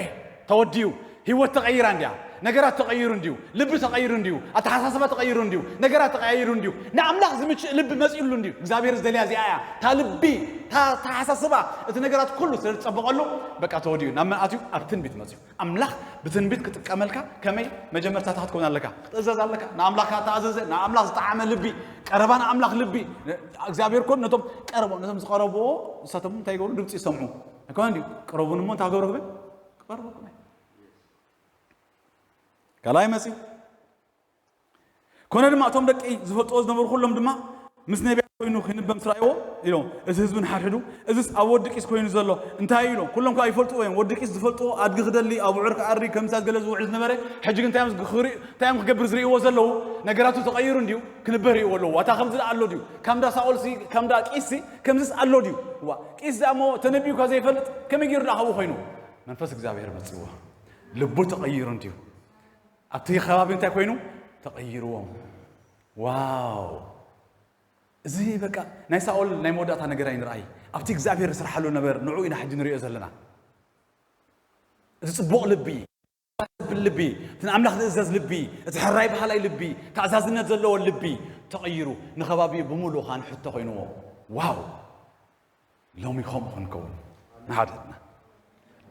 ተወዲኡ። ህይወት ተቐይራ እንዲያ፣ ነገራት ተቐይሩ እንዲዩ፣ ልቢ ተቐይሩ እንዲዩ፣ ኣተሓሳስባ ተቐይሩ እንዲዩ፣ ነገራት ተቐያይሩ እንዲዩ፣ ንኣምላኽ ዝምችእ ልቢ መፂኡሉ እንዲዩ። እግዚኣብሔር ዝደልያ እዚኣ እያ። እታ ልቢ፣ እታ ኣተሓሳስባ፣ እቲ ነገራት ኩሉ ስለ ዝፀበቐሉ በቃ ተወዲኡ። ናብ መን ኣትዩ? ኣብ ትንቢት መፅዩ። ኣምላኽ ብትንቢት ክጥቀመልካ ከመይ? መጀመርታ እንታይ ክትከውን ኣለካ? ክትእዘዝ ኣለካ። ንኣምላኽካ ተኣዘዘ፣ ንኣምላኽ ዝጠዓመ ልቢ፣ ቀረባ ንኣምላኽ ልቢ። እግዚኣብሔር ኮን ነቶም ቀረቦ፣ ነቶም ዝቐረብዎ ንሳቶም እንታይ ይገብሩ? ድምፂ ይሰምዑ። ኣይኮነን ድዩ? ቅረቡኒ እሞ እንታይ ክገብረኩም እየ? ክቐርበኩም እየ። ካልኣይ መፅዩ። ኮነ ድማ እቶም ደቂ ዝፈልጥዎ ዝነበሩ ኩሎም ድማ ምስ ነቢያት ኮይኑ ክንበ ምስ ረኣይዎ ኢሎም፣ እቲ ህዝቢ ንሓድሕዱ፣ "እዝስ ኣብ ወዲ ቂስ ኮይኑ ዘሎ እንታይ እዩ?" ኢሎም። ኩሎም ከዓ ይፈልጥዎ እዮም። ወዲ ቂስ ዝፈልጥዎ፣ ኣድጊ ክደሊ፣ ኣብዑር ክኣሪ፣ ከምታት ገለ ዝውዕል ዝነበረ፣ ሕጂ ግን እንታይ እዮም ዝግ-፣ ክርኢ-፣ እንታይ እዮም ክገብር ዝርእይዎ ዘለዉ? ነገራቱ ተቐይሩ እንድዩ፣ ክንበ ርእይዎ ኣለዎ። ዋታ ከምዚ ደኣ ኣሎ ድዩ? ከምዳ ሳኦልሲ፣ ከምዳ ቂስሲ፣ ከምዚስ ኣሎ ድዩ? ዋ፣ ቂስ ደኣ እሞ ተነቢዩካ ዘይፈልጥ ከመይ ገይሩ ደኣ ካብኡ ኮይኑ? መንፈስ እግዚኣብሔር መጽእዎ። ልቡ ተቐይሩ እንድዩ። ኣብቲ ከባቢ እንታይ ኮይኑ? ተቐይርዎም። ዋው! እዚ በቃ ናይ ሳኦል ናይ መወዳእታ ነገር ኣይንርኣይ። ኣብቲ እግዚኣብሔር ዝሰርሓሉ ነበር ንዑ ኢና ሕጂ ንሪኦ ዘለና። እዚ ጽቡቕ ልቢ፣ ልቢ፣ እቲ ንኣምላኽ ዝእዘዝ ልቢ፣ እቲ ሕራይ በሃላይ ልቢ፣ ተኣዛዝነት ዘለዎ ልቢ ተቐይሩ ንኸባቢኡ ብምሉኡ ኻን ሕቶ ኮይንዎ። ዋው! ሎሚ ከምኡ ክንከውን ንሓድሕድና።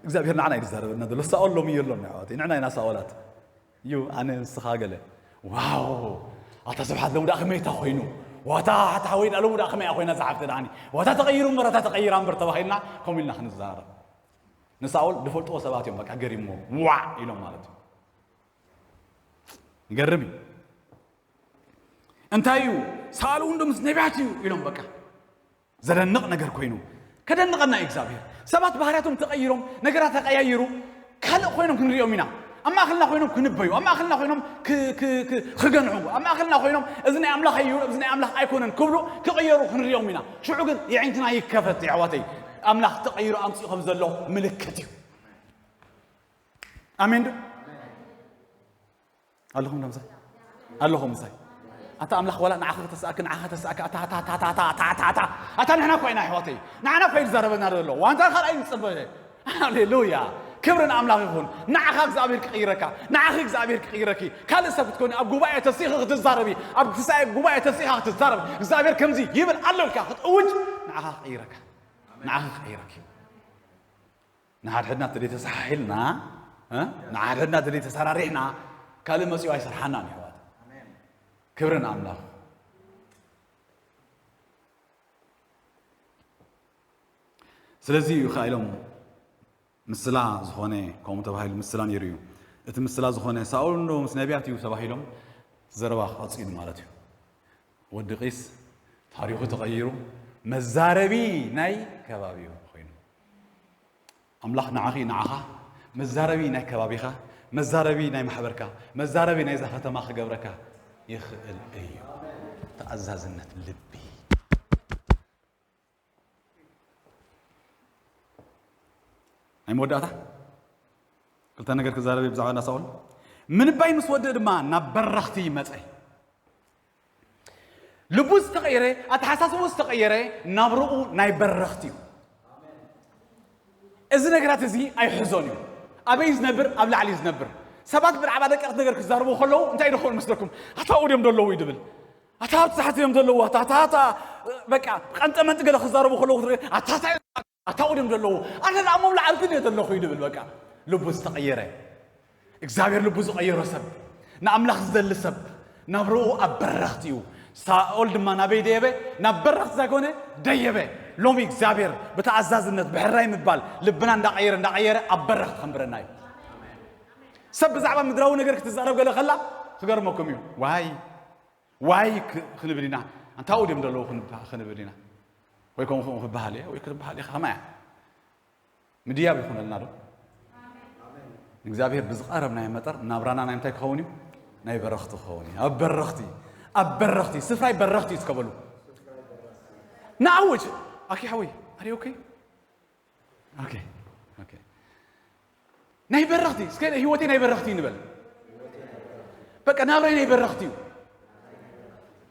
እግዚኣብሔር ንዓና እዩ ዝዛረበና ዘሎ። ሳኦል ሎሚ የሎን ኣሕዋተይ፣ ንሕና ኢና ሳኦላት። እዩ ኣነ ንስኻ ገለ። ዋው! ኣታ ስብሓት ሎሚ ደኣ ከመይ እታ ኮይኑ? ዋታ ሓታ ሓወይ ደኣ ሎሚ ደኣ ከመይ እያ ኮይና እዛ ሓፍቲ ደኣኒ? ዋታ ተቐይሩ እምበር፣ ኣታ ተቐይራ እምበር ተባሂልና ከምኡ ኢልና ክንዛረብ። ንሳኦል ዝፈልጥዎ ሰባት እዮም በቃ ገሪምዎ። ዋዕ ኢሎም ማለት እዩ። ይገርም እዩ። እንታይ እዩ? ሳኦል እውን ዶ ምስ ነቢያት እዩ ኢሎም በቃ። ዘደንቕ ነገር ኮይኑ ከደንቐና እዩ እግዚኣብሔር። ሰባት ባህርያቶም ተቐይሮም፣ ነገራት ተቐያይሩ፣ ካልእ ኮይኖም ክንሪኦም ኢና። ኣብ ማእኸልና ኮይኖም ክንበዩ፣ ኣብ ማእኸልና ኮይኖም ክ- ክ- ክ- ክገንሑ፣ ኣብ ማእኸልና ኮይኖም እዚ ናይ ኣምላኽ እዩ፣ እዚ ናይ ኣምላኽ ኣይኮነን ክብሉ ክቕየሩ ክንሪኦም ኢና። ሽዑ ግን የዒንትና ይከፈት የሕዋተይ፣ ኣምላኽ ተቐይሩ ኣምፂኡ ከም ዘሎ ምልክት እዩ። ኣሜን ዶ ኣለኹም? ዶ ምሳይ ኣለኹም? ምሳይ ኣታ ኣምላኽ ዋላ ንዓኻ ከተስኣክ፣ ንዓኻ ከተስኣክ። ኣታ ኣታ ኣታ ኣታ ኣታ ኣታ ኣታ ኣታ ኣታ ንሕና እኮ ኢና ኣሕዋተይ፣ ንዓና እኮ እዩ ዝዛረበና ዘሎ። ዋንታ ካልኣይ ንጽበ። ሃሌሉያ፣ ክብሪ ንኣምላኽ ይኹን። ንዓኻ እግዚኣብሔር ክቕይረካ፣ ንዓኺ እግዚኣብሔር ክቕይረኪ። ካልእ ሰብ ክትኮኒ ኣብ ጉባኤ ተሲኺ ክትዛረቢ፣ ኣብ ትሳኤ ጉባኤ ተሲኻ ክትዛረብ፣ እግዚኣብሔር ከምዚ ይብል ኣሎ ኢልካ ክትእውጅ፣ ንዓኻ ክቕይረካ፣ ንዓኺ ክቕይረኪ። ንሓድሕድና ተደይ ተሰሓሒልና፣ እ? ንሓድሕድና ተደይ ተሰራሪሕና፣ ካልእ መጺኡ ኣይሰርሓናን፣ የሕዋት። ክብሪ ንኣምላኽ። ስለዚ እዩ ከኣ ኢሎም፣ ምስላ ዝኾነ ከምኡ ተባሂሉ፣ ምስላ ነይሩ እዩ። እቲ ምስላ ዝኾነ፣ ሳኦል እንዶ ምስ ነቢያት እዩ ተባሂሎም፣ ዘረባ ቀጺሉ ማለት እዩ። ወዲ ቂስ ታሪኹ ተቐይሩ፣ መዛረቢ ናይ ከባቢኡ ኮይኑ። ኣምላኽ ንዓኺ፣ ንዓኻ መዛረቢ ናይ ከባቢኻ፣ መዛረቢ ናይ ማሕበርካ፣ መዛረቢ ናይዛ ከተማ ክገብረካ ይኽእል እዩ። ተኣዛዝነት ልቢ። ናይ መወዳእታ ክልተ ነገር ክዛረብ ብዛዕባ እንዳ ሳኦል። ምንባይ ምስ ወድእ ድማ ናብ በረኽቲ መጸ። ልቡ ዝተቐየረ፣ ኣተሓሳስቡ ዝተቐየረ፣ ናብርኡ ናይ በረኽቲ እዩ። እዚ ነገራት እዚ ኣይሕዞን እዩ። ኣበይ ዝነብር? ኣብ ላዕሊ ዝነብር። ሰባት ብዛዕባ ደቀቕቲ ነገር ክዛረቡ ከለዉ እንታይ ይደኸሉ መስለኩም? ኣታ ኣብኡ ድዮም ዘለዉ እዩ ድብል። ኣታ ኣብቲ ታሕቲ እዮም ዘለዉ። ኣታ፣ ኣታ፣ ኣታ፣ በቃ፣ ቀንጠ መንጢ ገለ ክዛረቡ ከለዉ ክትርኢ፣ ኣታ፣ ኣታ፣ ኣታ ኣብኡ ድዮም ዘለዉ። ኣነ ደኣ እሞ ኣብ ላዕሊ ግን እየ ዘለኹ እዩ ድብል። በቃ፣ ልቡ ዝተቐየረ። እግዚኣብሔር ልቡ ዝቐየሮ ሰብ፣ ንኣምላኽ ዝደሊ ሰብ፣ ናብርኡ ኣብ በረኽቲ እዩ። ሳኦል ድማ ናበይ ደየበ? ናብ በረኽቲ ዘይኮነ ደየበ። ሎሚ እግዚኣብሔር ብተኣዛዝነት፣ ብሕራይ ምባል፣ ልብና እንዳቐየረ፣ እንዳቐየረ ኣብ በረኽቲ ከንብረና እዩ። ሰብ ብዛዕባ ምድራዊ ነገር ክትዛረብ ገለ ከላ ክገርመኩም እዩ። ዋይ፣ ዋይ ክ-፣ ክንብል ኢና። ኣንታ ኣብኡ ድዮም ዘለዉ ክንባ-፣ ክንብል ኢና። ወይ ከምኡ ከምኡ ክበሃል እየ፣ ወይ ክትበሃል ኢኻ፣ ከማይ እያ። ምድያብ ይኹነልና ዶ? እግዚኣብሔር ብዝቐረብናዮ መጠን ናብራና ናይ ምንታይ ክኸውን እዩ? ናይ በረኽቲ ክኸውን እዩ። ኣብ በረኽቲ፣ ኣብ በረኽቲ፣ ስፍራይ በረኽቲ እዩ እስከ በሉ። ንኣውጅ። ኣኪ ሓወይ፣ are you okay? Okay, okay. ናይ በረኽቲ፣ እስከ ህይወተይ ናይ በረኽቲ እዩ ንበል። በቃ ናብራይ ናይ በረኽቲ እዩ።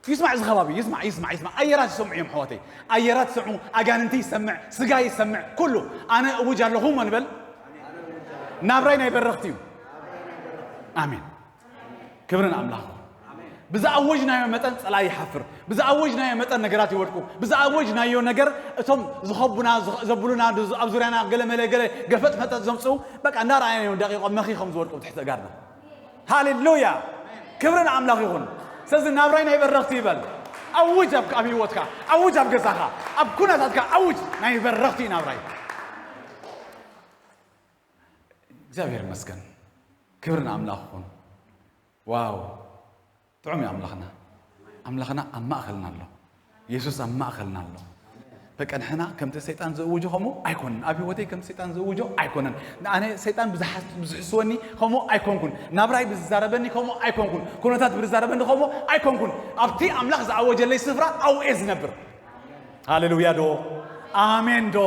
ይስማዕ እዚ ከባቢ፣ ይስማዕ፣ ይስማዕ፣ ይስማዕ። ኣየራት ይሰምዑ እዮም ኣሕዋተይ። ኣየራት ይሰምዑ፣ ኣጋንንቲ ይሰምዕ፣ ስጋ ይሰምዕ፣ ኩሉ። ኣነ እውጅ ኣለኹ እሞ ንበል። ናብራይ ናይ በረኽቲ እዩ። ኣሜን። ክብሪ ንኣምላኽ። ብዝኣወጅናዮ መጠን ጸላኢ ይሓፍር። ብዝኣወጅናዮ መጠን ነገራት ይወድቁ። ብዝኣወጅናዮ ነገር እቶም ዝኸቡና፣ ዝኸ-፣ ዘብሉና፣ ኣብ ዙርያና ገለ መለ ገለ ገፈጥ ፈጠጥ ዘምጽኡ፣ በቃ እንዳረኣናዮም ደቂቖም መኺ ከም ዝወድቁ ብትሕቲ እጋርና። ሃሌሉያ! ክብሪ ንኣምላኽ ይኹን። ስለዚ ናብራይ ናይ በረኽቲ ይበል። ኣውጅ ኣብ፣ ኣብ ህይወትካ፣ ኣውጅ ኣብ ገዛኻ፣ ኣብ ኩነታትካ ኣውጅ። ናይ በረኽቲ ናብራይ። እግዚኣብሔር ይመስገን። ክብሪ ንኣምላኽ ይኹን። ዋው! ጥዑም እዩ ኣምላኽና። ኣምላኽና ኣብ ማእኸልና ኣሎ። የሱስ ኣብ ማእኸልና ኣሎ። በቃ ንሕና ከምቲ ሰይጣን ዝእውጆ ከምኡ ኣይኮንን። ኣብ ህይወተይ ከምቲ ሰይጣን ዝእውጆ ኣይኮነን። ንኣነ ሰይጣን ብዝሓስ-፣ ብዝሕስወኒ ከምኡ ኣይኮንኩን። ናብራይ ብዝዛረበኒ ከምኡ ኣይኮንኩን። ኩነታት ብዝዛረበኒ ከምኡ ኣይኮንኩን። ኣብቲ ኣምላኽ ዝኣወጀለይ ስፍራ ኣብኡ እየ ዝነብር። ሃሌሉያ ዶ? ኣሜን ዶ?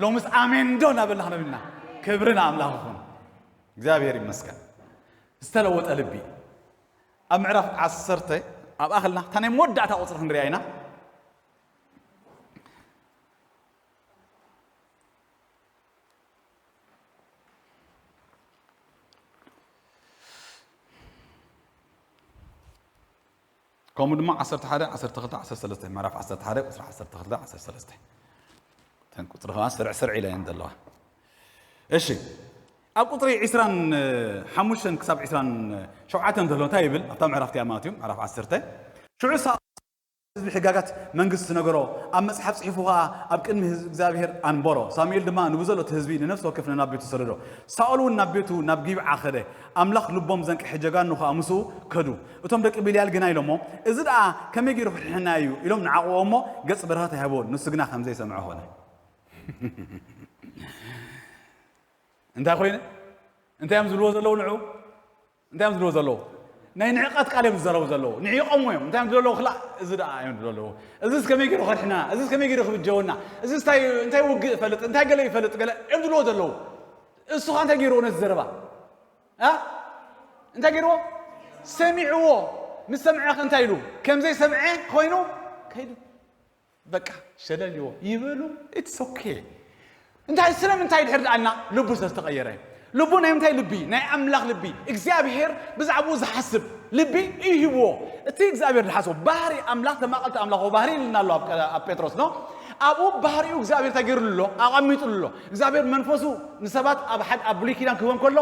ሎምስ ኣሜን ዶ እናበልና ክነብልና። ክብሪ ንኣምላኽ ይኹን። እግዚኣብሔር ይመስገን። ዝተለወጠ ልቢ። ኣብ ምዕራፍ ዓሰርተ ኣብኣ ከለና እታ ናይ መወዳእታ ቁጽሪ ክንሪኣ ኢና። ከምኡ ድማ ዓሰርተ ሓደ፣ ዓሰርተ ክልተ፣ ዓሰርተ ሰለስተ፣ ምዕራፍ ዓሰርተ ሓደ ቁጽሪ ዓሰርተ ክልተ፣ ዓሰርተ ሰለስተ። እተን ቁጽሪ ከኣ ስርዕ ስርዕ ኢለን ዘለዋ። እሺ፣ ኣብ ቁጽሪ ዕስራን ሓሙሽተን ክሳብ ዕስራን ሸውዓተን ዘሎ እንታይ ይብል? ኣብታ ምዕራፍ እቲኣ ማለት እዩ፣ ምዕራፍ ዓሰርተ። ሽዑ ሳኦል ህዝቢ ሕጋጋት መንግስቲ ነገሮ፣ ኣብ መጽሓፍ ጽሒፉ ኸኣ ኣብ ቅድሚ ህዝቢ እግዚኣብሔር ኣንበሮ። ሳሙኤል ድማ ንብዘሎ እቲ ህዝቢ ንነፍሲ ወከፍ ነናብ ቤቱ ሰደዶ። ሳኦል እውን ናብ ቤቱ ናብ ጊብዓ ኸደ። ኣምላኽ ልቦም ዘንቅሐ ጀጋኑ ኸኣ ምስኡ ከዱ። እቶም ደቂ ብልያል ግና ኢሎሞ፣ "እዚ ደኣ ከመይ ገይሩ ክድሕነና እዩ?" ኢሎም ንዓቕዎ እሞ፣ ገጽ በረኸት ኣይሃብዎን። ንሱ ግና ከም ዘይሰምዐ ኾነ። እንታይ ኾይነ? እንታይ እዮም ዝብልዎ ዘለዉ ንዑ? እንታይ እዮም ዝብልዎ ዘለዉ? ናይ ንዕቐት ቃል እዮም ዝዘረቡ ዘለዉ። ንዒቖምዎ እዮም። እንታይ እዮም ዝብልዎ ዘለዉ? ክላእ፣ እዚ ደኣ እዮም ዝብልዎ ዘለዉ። እዚስ ከመይ ገይሩ ከድሕና? እዚስ ከመይ ገይሩ ክብጀወና? እዚስ እንታይ፣ እንታይ ውግእ ይፈልጥ? እንታይ ገለ ይፈልጥ? ገለ እዮም ዝብልዎ ዘለዉ። እሱ ኸ እንታይ ገይርዎ ነዚ ዘረባ? እ? እንታይ ገይርዎ? ሰሚዕዎ። ምስ ሰምዐ ኸ እንታይ ኢሉ? ከም ዘይሰምዐ ኾይኑ ከይዱ። በቃ ሸለል ይዎ ይበሉ። It's okay። እንታይ፣ ስለምንታይ ድሕር ደኣልና? ልቡ ስለ ዝተቐየረ። ልቡ ናይ ምንታይ ልቢ? ናይ ኣምላኽ ልቢ። እግዚኣብሔር ብዛዕባኡ ዝሓስብ ልቢ እዩ ሂብዎ። እቲ እግዚኣብሔር ዝሓስቦ ባህሪ ኣምላኽ፣ ተማቐልቲ ኣምላኻዊ ባህሪ ኢልና ኣሎ ኣብ ቀ-፣ ኣብ ጴጥሮስ፣ ኖ? ኣብኡ ባህሪኡ እግዚኣብሔር እንታይ ገይሩሉ ኣሎ? ኣቐሚጡሉ ኣሎ። እግዚኣብሔር መንፈሱ ንሰባት ኣብ ሓድ-፣ ኣብ ብሉይ ኪዳን ክህቦም ከሎ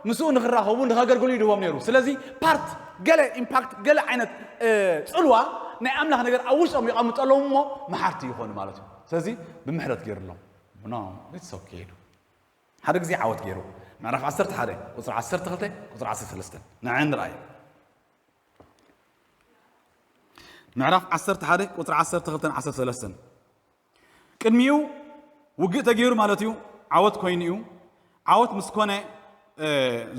ምስኡ ንኽራኸቡ፣ ንኸገልግሉ ይድህቦም ነይሩ። ስለዚ ፓርት፣ ገለ ኢምፓክት፣ ገለ ዓይነት፣ እ፣ ጽልዋ ናይ ኣምላኽ ነገር ኣብ ውሽጦም ይቐምጠሎም እሞ መሓርቲ ይኾኑ ማለት እዩ። ስለዚ ብምሕረት ገይሩሎም። ኖ፣ it's okay ኢሉ። ሓደ ግዜ ዓወት ገይሩ። ምዕራፍ ዓሰርተ ሓደ ቁጽሪ ዓሰርተ ክልተ ቁጽሪ ዓሰርተ ሰለስተ ንዐ ንርኣዮ። ምዕራፍ ዓሰርተ ሓደ ቁጽሪ ዓሰርተ ክልተ ዓሰርተ ሰለስተ። ቅድሚኡ ውግእ ተገይሩ ማለት እዩ። ዓወት ኮይኑ እዩ። ዓወት ምስ ኮነ፣ እ፣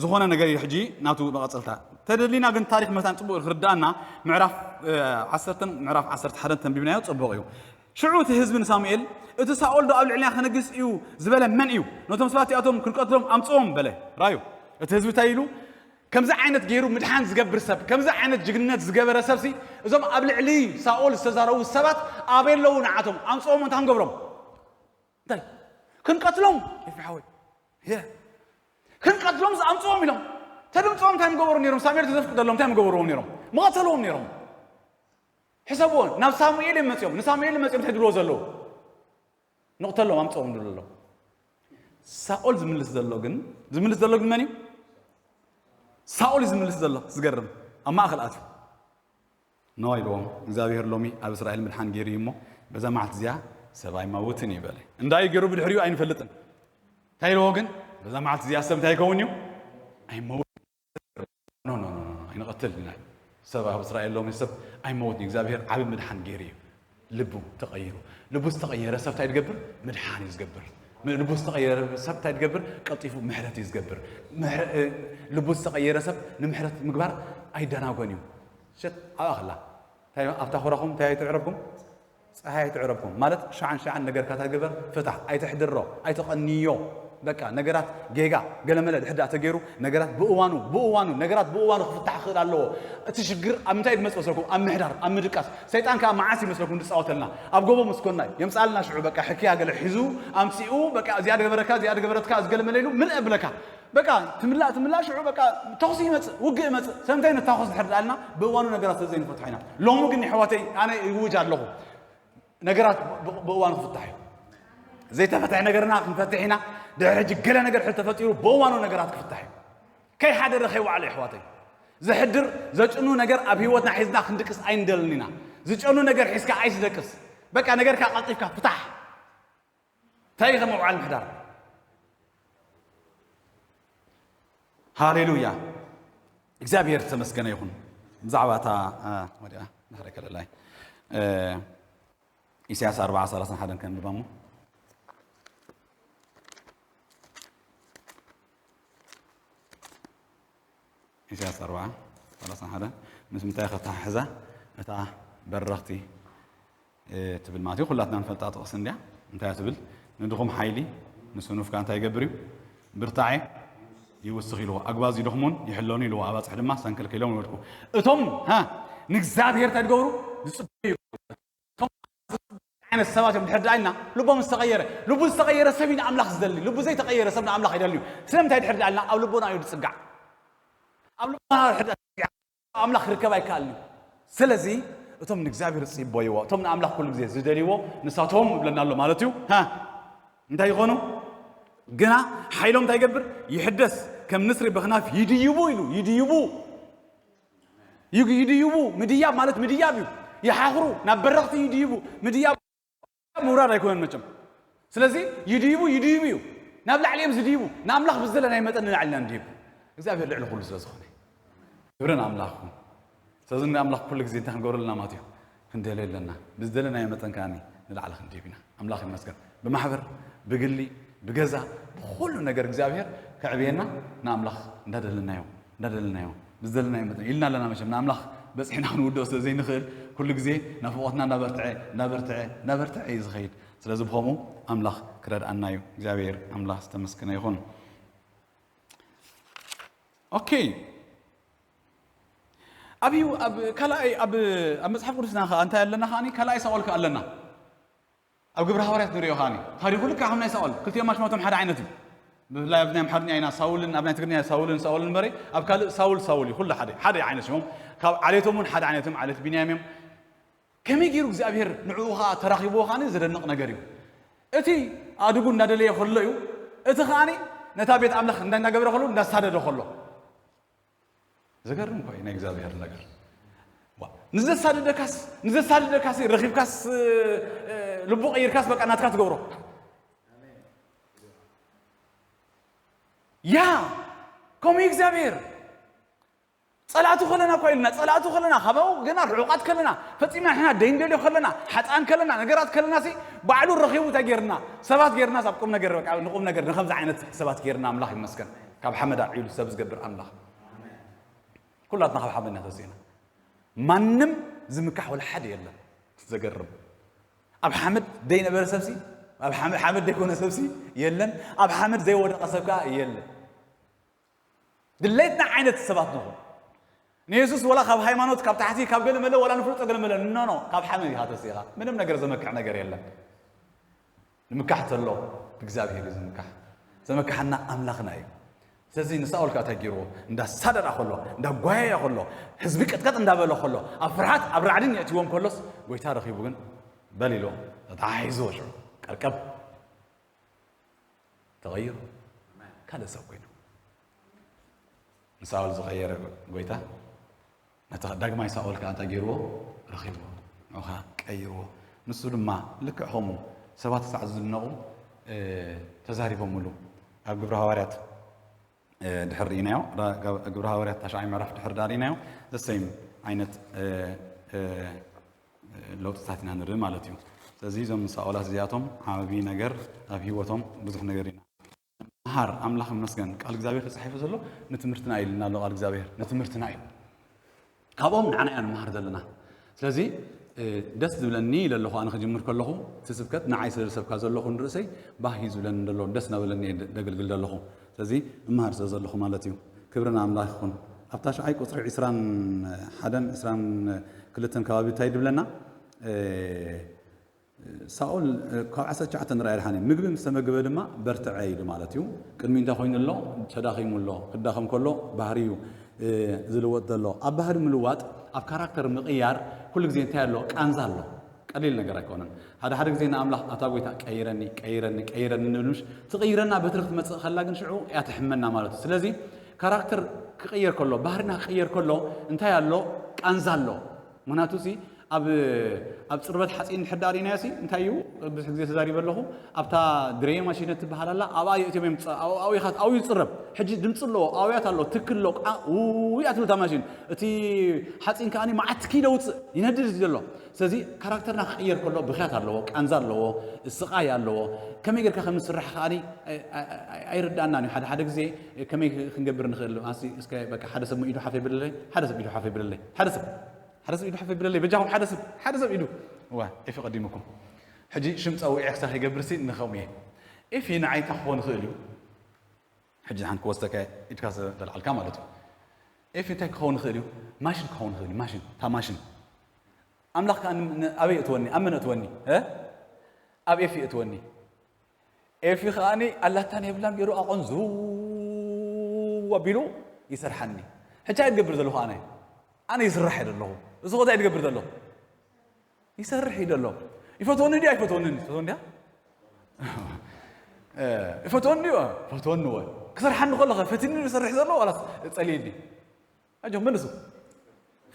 ዝኾነ ነገር እዩ ሕጂ ናቱ መቐጸልታ። ተደሊና ግን ታሪኽ መታን ጽቡቕ ክርዳእና ምዕራፍ፣ እ፣ ዓሰርተን ምዕራፍ ዓሰርተ ሓደን ተንቢብናዮ ጽቡቕ እዩ። ሽዑ እቲ ህዝቢ ንሳሙኤል፣ "እቲ ሳኦል ዶ ኣብ ልዕልና ከነግስ እዩ ዝበለ መን እዩ? ነቶም ሰባት እዚኣቶም ክንቀትሎም ኣምጽኦም" በለ። ራዩ። እቲ ህዝቢ እንታይ ኢሉ? ከምዚ ዓይነት ገይሩ ምድሓን ዝገብር ሰብ፣ ከምዚ ዓይነት ጅግንነት ዝገበረ ሰብሲ፣ እዞም ኣብ ልዕሊ ሳኦል ዝተዛረቡ ሰባት ኣበይ ኣለዉ? ንዓቶም ኣምጽኦም፣ እንታይ ክንገብሮም? እንታይ? ክንቀትሎም? ኤፍሬም ሓወይ። የ። ክንቀትሎም ኣምጽኦም ኢሎም። ተድምጽኦም እንታይ ምገበሩ ነይሮም? ሳሙኤል ተዘፍቅደሎም እንታይ ምገበርዎም ነይሮም? ምቐተልዎም ነይሮም። ሕሰብዎ፣ ናብ ሳሙኤል እዮም መጺኦም። ንሳሙኤል እዮም መጺኦም እንታይ ድብልዎ ዘለዉ? ንቕተሎም፣ ኣምጽኦም ድብሉ ኣለዉ። ሳኦል ዝምልስ ዘሎ ግን፣ ዝምልስ ዘሎ ግን መን እዩ? ሳኦል እዩ ዝምልስ ዘሎ። ዝገርም። ኣብ ማእከል ኣትዩ። ኖ ኢልዎም፣ እግዚኣብሔር ሎሚ ኣብ እስራኤል ምድሓን ገይሩ እዩ እሞ፣ በዛ መዓልቲ እዚኣ ሰብ ኣይመውትን እዩ በለ። እንታይ ገይሩ ብድሕሪኡ ኣይንፈልጥን። እንታይ ኢልዎ ግን? በዛ መዓልቲ እዚኣ ሰብ እንታይ ይከውን እዩ? ኣይመውትን። ኖ፣ ኖ፣ ኖ፣ ኖ፣ ኣይንቐትል ኢና። ሰብ ኣብ እስራኤል ሎሚ ሰብ ኣይመውትን እዩ። እግዚኣብሔር ዓቢ ምድሓን ገይሩ እዩ። ልቡ ተቐይሩ። ልቡ ዝተቐየረ ሰብ እንታይ ዝገብር? ምድሓን እዩ ዝገብር። ም-፣ ልቡ ዝተቐየረ ሰብ እንታይ ዝገብር? ቀልጢፉ ምሕረት እዩ ዝገብር። ምሕረ-፣ እ፣ ልቡ ዝተቐየረ ሰብ ንምሕረት ምግባር ኣይደናጎን እዩ። ሸት ኣብኣ ኸላ። እንታይ ኣብታ ኹራኹም እንታይ ኣይትዕረብኩም? ጸሃይ ኣይትዕረብኩም። ማለት ሸዓን ሸዓን ነገርካ እንታይ ግበር? ፍታሕ። ኣይተሕድሮ፣ ኣይተቐንዮ። በቃ ነገራት ጌጋ፣ ገለመለ ድሕር ደኣ ተገይሩ፣ ነገራት ብእዋኑ፣ ብእዋኑ፣ ነገራት ብእዋኑ ክፍታሕ ክኽእል ኣለዎ። እቲ ሽግር ኣብ ምንታይ ድመጽእ መስለኩም? ኣብ ምሕዳር፣ ኣብ ምድቃስ። ሰይጣን ከኣ መዓስ ይመስለኩም ዝጻወተልና? ኣብ ጎቦ ምስ ኮንና የምጽኣልና ሽዑ በቃ ሕክያ ገለ ሒዙ ኣምጺኡ በቃ እዚኣ ድገበረካ፣ እዚኣ ድገበረትካ፣ እዚ ገለመለ ኢሉ ምልእ ኣብለካ። በቃ ትምላእ፣ ትምላእ ሽዑ በቃ ተኹሲ ይመጽእ፣ ውግእ ይመጽእ። ስለምንታይ ንታኾስ ድሕር ደኣልና ብእዋኑ ነገራት ስለ ዘይንፈትሖ ኢና። ሎሚ ግን የሕዋተይ ኣነ ይውጅ ኣለኹ። ነገራት ብ-፣ ብእዋኑ ክፍታሕ እዩ። ዘይተፈትሐ ነገርና ክንፈትሕ ኢና። ድሕሪ ሕጂ ገለ ነገር ሕዚ ተፈጢሩ ብእዋኑ ነገራት ክፍታሕ እዩ። ከይሓደረ ከይወዓለ የሕዋተይ። ዘሕድር፣ ዘጭኑ ነገር ኣብ ህይወትና ሒዝና ክንድቅስ ኣይንደልን ኢና። ዝጨኑ ነገር ሒዝካ ኣይትደቅስ። በቃ ነገርካ ቀልጢፍካ ፍታሕ። እንታይ እዩ መውዓል ምሕዳር? ሃሌሉያ። እግዚኣብሔር ዝተመስገነ ይኹን። ብዛዕባ እታ፣ እ፣ ወዲኣ፣ ድሕሪ ከለላይ፣ እ፣ ኢሳያስ ኣርብዓ ሰላሳን ሓደን ከንብባ እሞ። ኢሳያስ ኣርብዓ ሰላሳን ሓደን ምስ ምንታይ ከተሓሕዛ? እታ በረኽቲ፣ እ፣ ትብል ማለት እዩ። ኩላትና ንፈልጣ ጥቕሲ እንድያ። እንታይ እያ ትብል? "ንድኹም ሓይሊ፣ ንስኑፍ ከኣ እንታይ ይገብር እዩ? ብርታዐ ይውስኽ" ኢልዎ። "ኣግባዝ ይደኽሙን ይሕለኑ" ኢልዎ። "ኣባጽሕ ድማ ሰንከልከሎም ይወድቁ።" እቶም፣ ሃ፣ ንእግዚኣብሔር እንታይ ትገብሩ? ዝጽበዩ። እቶም ዓይነት ሰባት እዮም ድሕር ደኣ ኢልና፣ ልቦም ዝተቐየረ። ልቡ ዝተቐየረ ሰብ እዩ ንኣምላኽ ዝደሊ። ልቡ ዘይተቐየረ ሰብ ንኣምላኽ ኣይደልዩ። ስለምንታይ ድሕር ደኣ ኢልና? ኣብ ልቦና እዩ ዝጽጋዕ። ኣብ ልቦና ድሕር ደኣ ዝጽጋዕ ኣምላኽ ክርከብ ኣይከኣልን እዩ። ስለዚ እቶም ንእግዚኣብሔር ዝጽበይዎ፣ እቶም ንኣምላኽ ኩሉ ግዜ ዝደልይዎ ንሳቶም ይብለና ኣሎ ማለት እዩ። ሃ፣ እንታይ ይኾኑ? ግና ሓይሎም እንታይ ይገብር? ይሕደስ። ከም ንስሪ በኽናፍ ይድይቡ ኢሉ። ይድይቡ። ይግ-፣ ይድይቡ። ምድያብ ማለት ምድያብ እዩ። ይሓኽሩ። ናብ በረኽቲ ይድይቡ። ምድያብ ምውራድ ኣይኮነን መቸም። ስለዚ ይድይቡ፣ ይድይቡ እዩ። ናብ ላዕሊ እዮም ዝድይቡ። ንኣምላኽ ብዝደለናዮ መጠን ንላዕሊ ኢና ንድይብ። እግዚኣብሔር ልዕሊ ኩሉ ስለ ዝኾነ። ክብሪ ንኣምላኽ ይኹን። ስለዚ ንኣምላኽ ኩሉ ግዜ እንታይ ክንገብሮ ኣለና ማለት እዩ? ክንደልዮ ኣለና። ብዝደለናዮ መጠን ከኣ ንላዕሊ ክንድይብ ኢና። ኣምላኽ ይመስገን። ብማሕበር፣ ብግሊ፣ ብገዛ፣ ብኹሉ ነገር እግዚኣብሔር ከዕብየና ንኣምላኽ እንዳደለናዮ እንዳደለናዮ ብዝደለናዮ መጠን ኢልና ኣለና። መቸም ንኣምላኽ በፂሕና ክንውድኦ ስለ ዘይንኽእል ኩሉ ግዜ ናፍቖትና እንዳበርትዐ እንዳበርትዐ እንዳበርትዐ እዩ ዝኸይድ። ስለዚ ብኸምኡ ኣምላኽ ክረድኣና እዩ። እግዚኣብሔር ኣምላኽ ዝተመስገነ ይኹን። ኦኬ፣ ኣብ ኣብ ካልኣይ ኣብ ኣብ መጽሓፍ ቅዱስና ከኣ እንታይ ኣለና ከኣ? ካልኣይ ሳኦል ከኣ ኣለና። ኣብ ግብረ ሃዋርያት ንሪኦ ከኣ ታሪኹ ልክዕ ከም ናይ ሳኦል፣ ክልቲኦም ኣሽማቶም ሓደ ዓይነት እዩ። ብፍላይ ኣብ ናይ ኣምሓርኛ ኢና ሳውልን ኣብ ናይ ትግርኛ ሳውልን ሳኦልን እምበረ፣ ኣብ ካልእ ሳውል ሳውል እዩ። ኩሉ ሓደ ሓደ ዓይነት ሽሞም። ካብ ዓሌቶም እውን ሓደ ዓይነት እዮም። ዓሌት ቢንያም እዮም። ከመይ ገይሩ እግዚኣብሔር ንዕኡ ከኣ ተራኺብዎ ከኣ ዘደንቕ ነገር እዩ። እቲ ኣድጉ እንዳደለየ ከሎ እዩ። እቲ ከኣ ነታ ቤት ኣምላኽ እንዳገበረ ከሎ እንዳሳደደ ከሎ ዘገርም እኮ እዩ ናይ እግዚኣብሔር ነገር። ንዘሳድደካስ ንዘሳድደካስ ረኺብካስ ልቡ ቀይርካስ በቃ ናትካ ትገብሮ። ያ ከምኡ እግዚኣብሔር ጸላእቱ ከለና እኳ ኢልና ጸላእቱ ከለና ካባኡ ገና ርሑቃት ከለና ፈጺምና ንሕና ደይንደልዮ ከለና ሓፃን ከለና ነገራት ከለና ሲ ባዕሉ ረኺቡ እንታይ ገይርና ሰባት ገይርና ኣብ ቁም ነገር በቃ ንቁም ነገር ንከምዚ ዓይነት ሰባት ገይርና ኣምላኽ ይመስገን። ካብ ሓመድ ኣዕቢሉ ሰብ ዝገብር ኣምላኽ ኩላትና ካብ ሓመድ ኢና ተወፂእና። ማንም ዝምካሕ ወላ ሓደ የለን። ዘገርም ኣብ ሓመድ ዘይነበረ ሰብሲ ኣብ ሓመድ ዘይኮነ ሰብሲ የለን። ኣብ ሓመድ ዘይወደቐ ሰብ ከዓ የለን። ድሌትና ዓይነት ሰባት ንኹን። ንየሱስ ወላ ካብ ሃይማኖት ካብ ታሕቲ ካብ ገለመለ ወላ ንፍልጦ ገለመለ ኖኖ ካብ ሓመድ ኢኻ ተሲኻ ምንም ነገር ዘመክሕ ነገር የለን። ንምካሕ ተሎ እግዚኣብሔር እዩ ዝምካሕ። ዘመካሓና ኣምላኽና እዩ። ስለዚ ንሳኦል ከዓ እንታይ ገይርዎ? እንዳሳደዳ ከሎ እንዳጓየያ ከሎ ህዝቢ ቅጥቀጥ እንዳበለ ከሎ ኣብ ፍርሓት ኣብ ራዕድን የእትዎም ከሎስ ጎይታ ረኺቡ ግን በል ኢልዎ ተተሓሒዝዎ ሽዑ ቀርቀብ ተቐይሩ ካልእ ሰብ ኮይኑ ንሳኦል ዝቐየረ ጎይታ ነቲ ዳግማይ ሳኦል ከዓ እንታይ ገይርዎ? ረኺብዎ። ንዑኻ ቀይርዎ። ንሱ ድማ ልክዕ ከምኡ ሰባት ክሳዕ ዝድነቑ ተዛሪቦምሉ። ኣብ ግብረ ሃዋርያት ድሕር ርኢናዮ፣ ግብረ ሃዋርያት ታሽዓይ ምዕራፍ ድሕር ዳ ርኢናዮ ዘሰይም ዓይነት ለውጥታት ኢና ንርኢ ማለት እዩ። ስለዚ እዞም ሳኦላት እዚኣቶም ዓብዪ ነገር ኣብ ህይወቶም ብዙሕ ነገር ኢና መሃር ኣምላኽ ይመስገን ቃል እግዚኣብሔር ተፃሒፉ ዘሎ ንትምህርትና እዩ ኢልና ኣሎ ቃል እግዚኣብሔር ንትምህርትና እዩ ካብኦም ንዓና ኢና ንመሃር ዘለና ስለዚ ደስ ዝብለኒ ኢለ ኣለኹ ኣነ ክጅምር ከለኹ እቲ ስብከት ንዓይ ስለ ዝሰብካ ዘለኹ ንርእሰይ ባህ እዩ ዝብለኒ ዘሎ ደስ እናበለኒ እየ ደገልግል ዘለኹ ስለዚ እመሃር ስለ ዘለኹ ማለት እዩ ክብሪ ንኣምላኽ ይኹን ኣብታ ሸዓይ ቁፅሪ ዕስራን ሓደን ዕስራን ክልተን ከባቢ እንታይ ድብለና ሳኦል ካብ ዓሰርተ ትሽዓተ ንርኣይ ድሓን እዩ ምግቢ ምስ ተመግበ ድማ በርትዐ ኢሉ ማለት እዩ ቅድሚ እንታይ ኮይኑ ኣሎ ተዳኺሙ ኣሎ ክዳኸም ከሎ ባህሪ እዩ ዝልወጥ ዘሎ ኣብ ባህሪ ምልዋጥ ኣብ ካራክተር ምቕያር ኩሉ ግዜ እንታይ ኣሎ ቃንዛ ኣሎ ቀሊል ነገር ኣይኮነን ሓደ ሓደ ግዜ ንኣምላኽ ኣታ ጎይታ ቀይረኒ ቀይረኒ ቀይረኒ ንብል ምሽ ትቕይረና በትሪ ክትመፅእ ከላ ግን ሽዑ እያ ትሕመና ማለት እዩ ስለዚ ካራክተር ክቕየር ከሎ ባህርና ክቕየር ከሎ እንታይ ኣሎ ቃንዛ ኣሎ ምክንያቱ ሲ ኣብ ኣብ ፅርበት ሓፂን እንድሕር ዳኣ ርኢናዮ ሲ እንታይ እዩ ብዙሕ ግዜ ተዛሪበ ኣለኹ ኣብታ ድሬ ማሽነት ትበሃል ኣላ ኣብኣ የእትዮም እዮም ኣብኡ ኢኻ ኣብኡ ይፅረብ ሕጂ ድምፂ ኣለዎ ኣውያት ኣለዎ ትክል ኣለዎ ውያ ትብል እታ ማሽን እቲ ሓፂን ከዓ መዓት ኪሎ ውፅእ ይነድድ ዘሎ ስለዚ ካራክተርና ክቅየር ከሎ ብክያት ኣለዎ ቃንዛ ኣለዎ ስቃይ ኣለዎ ከመይ ጌርካ ከም ንስራሕ ከዓ ኣይርዳእናን እዩ ሓደ ሓደ ግዜ ከመይ ክንገብር ንኽእል እስከ ሓደ ሰብ ኢዱ ሓፍ የብለለይ ሓደ ሰብ ኢዱ ሓፍ የብለለይ ሓደ ሰብ ሓደ ሰብ ኢዱ ሓፍ ይብለለይ በጃኹም ሓደ ሰብ ሓደ ሰብ ኢዱ ዋ ኤፊ ቀዲሙኩም ሕጂ ሽም ፀዊዐ ክሳብ ይገብር ሲ ንኸም እየ ኤፊ ንዓይ እንታይ ክኾን ይኽእል እዩ ሕጂ ሓን ክወስደካ ኢድካ ተልዓልካ ማለት እዩ ኤፊ እንታይ ክኸውን ይኽእል እዩ ማሽን ክኸውን ይኽእል እዩ ማሽን እታ ማሽን ኣምላኽ ከዓ ኣበይ እትወኒ ኣብ መን እትወኒ ኣብ ኤፊ እትወኒ ኤፊ ከዓኒ ኣላታን የብላን ገይሩ ኣቐን ዝው ኣቢሉ ይሰርሓኒ ሕጂ ኣይትገብር ዘለኹ ኣነ ኣነ ይስራሕ እየ ዘለኹ እዚ እንታይ ትገብር ዘሎ ይሰርሕ እዩ ዘሎ ይፈትወኒ ድያ ይፈትወኒ ይፈትወኒ ድያ ይፈትወኒ ድዩ ፈትወኒ ወ ክሰርሓኒ ከለኸ ፈትኒ ዝሰርሕ ዘሎ ዋላ ፀሊእኒ ኣጆ መልሱ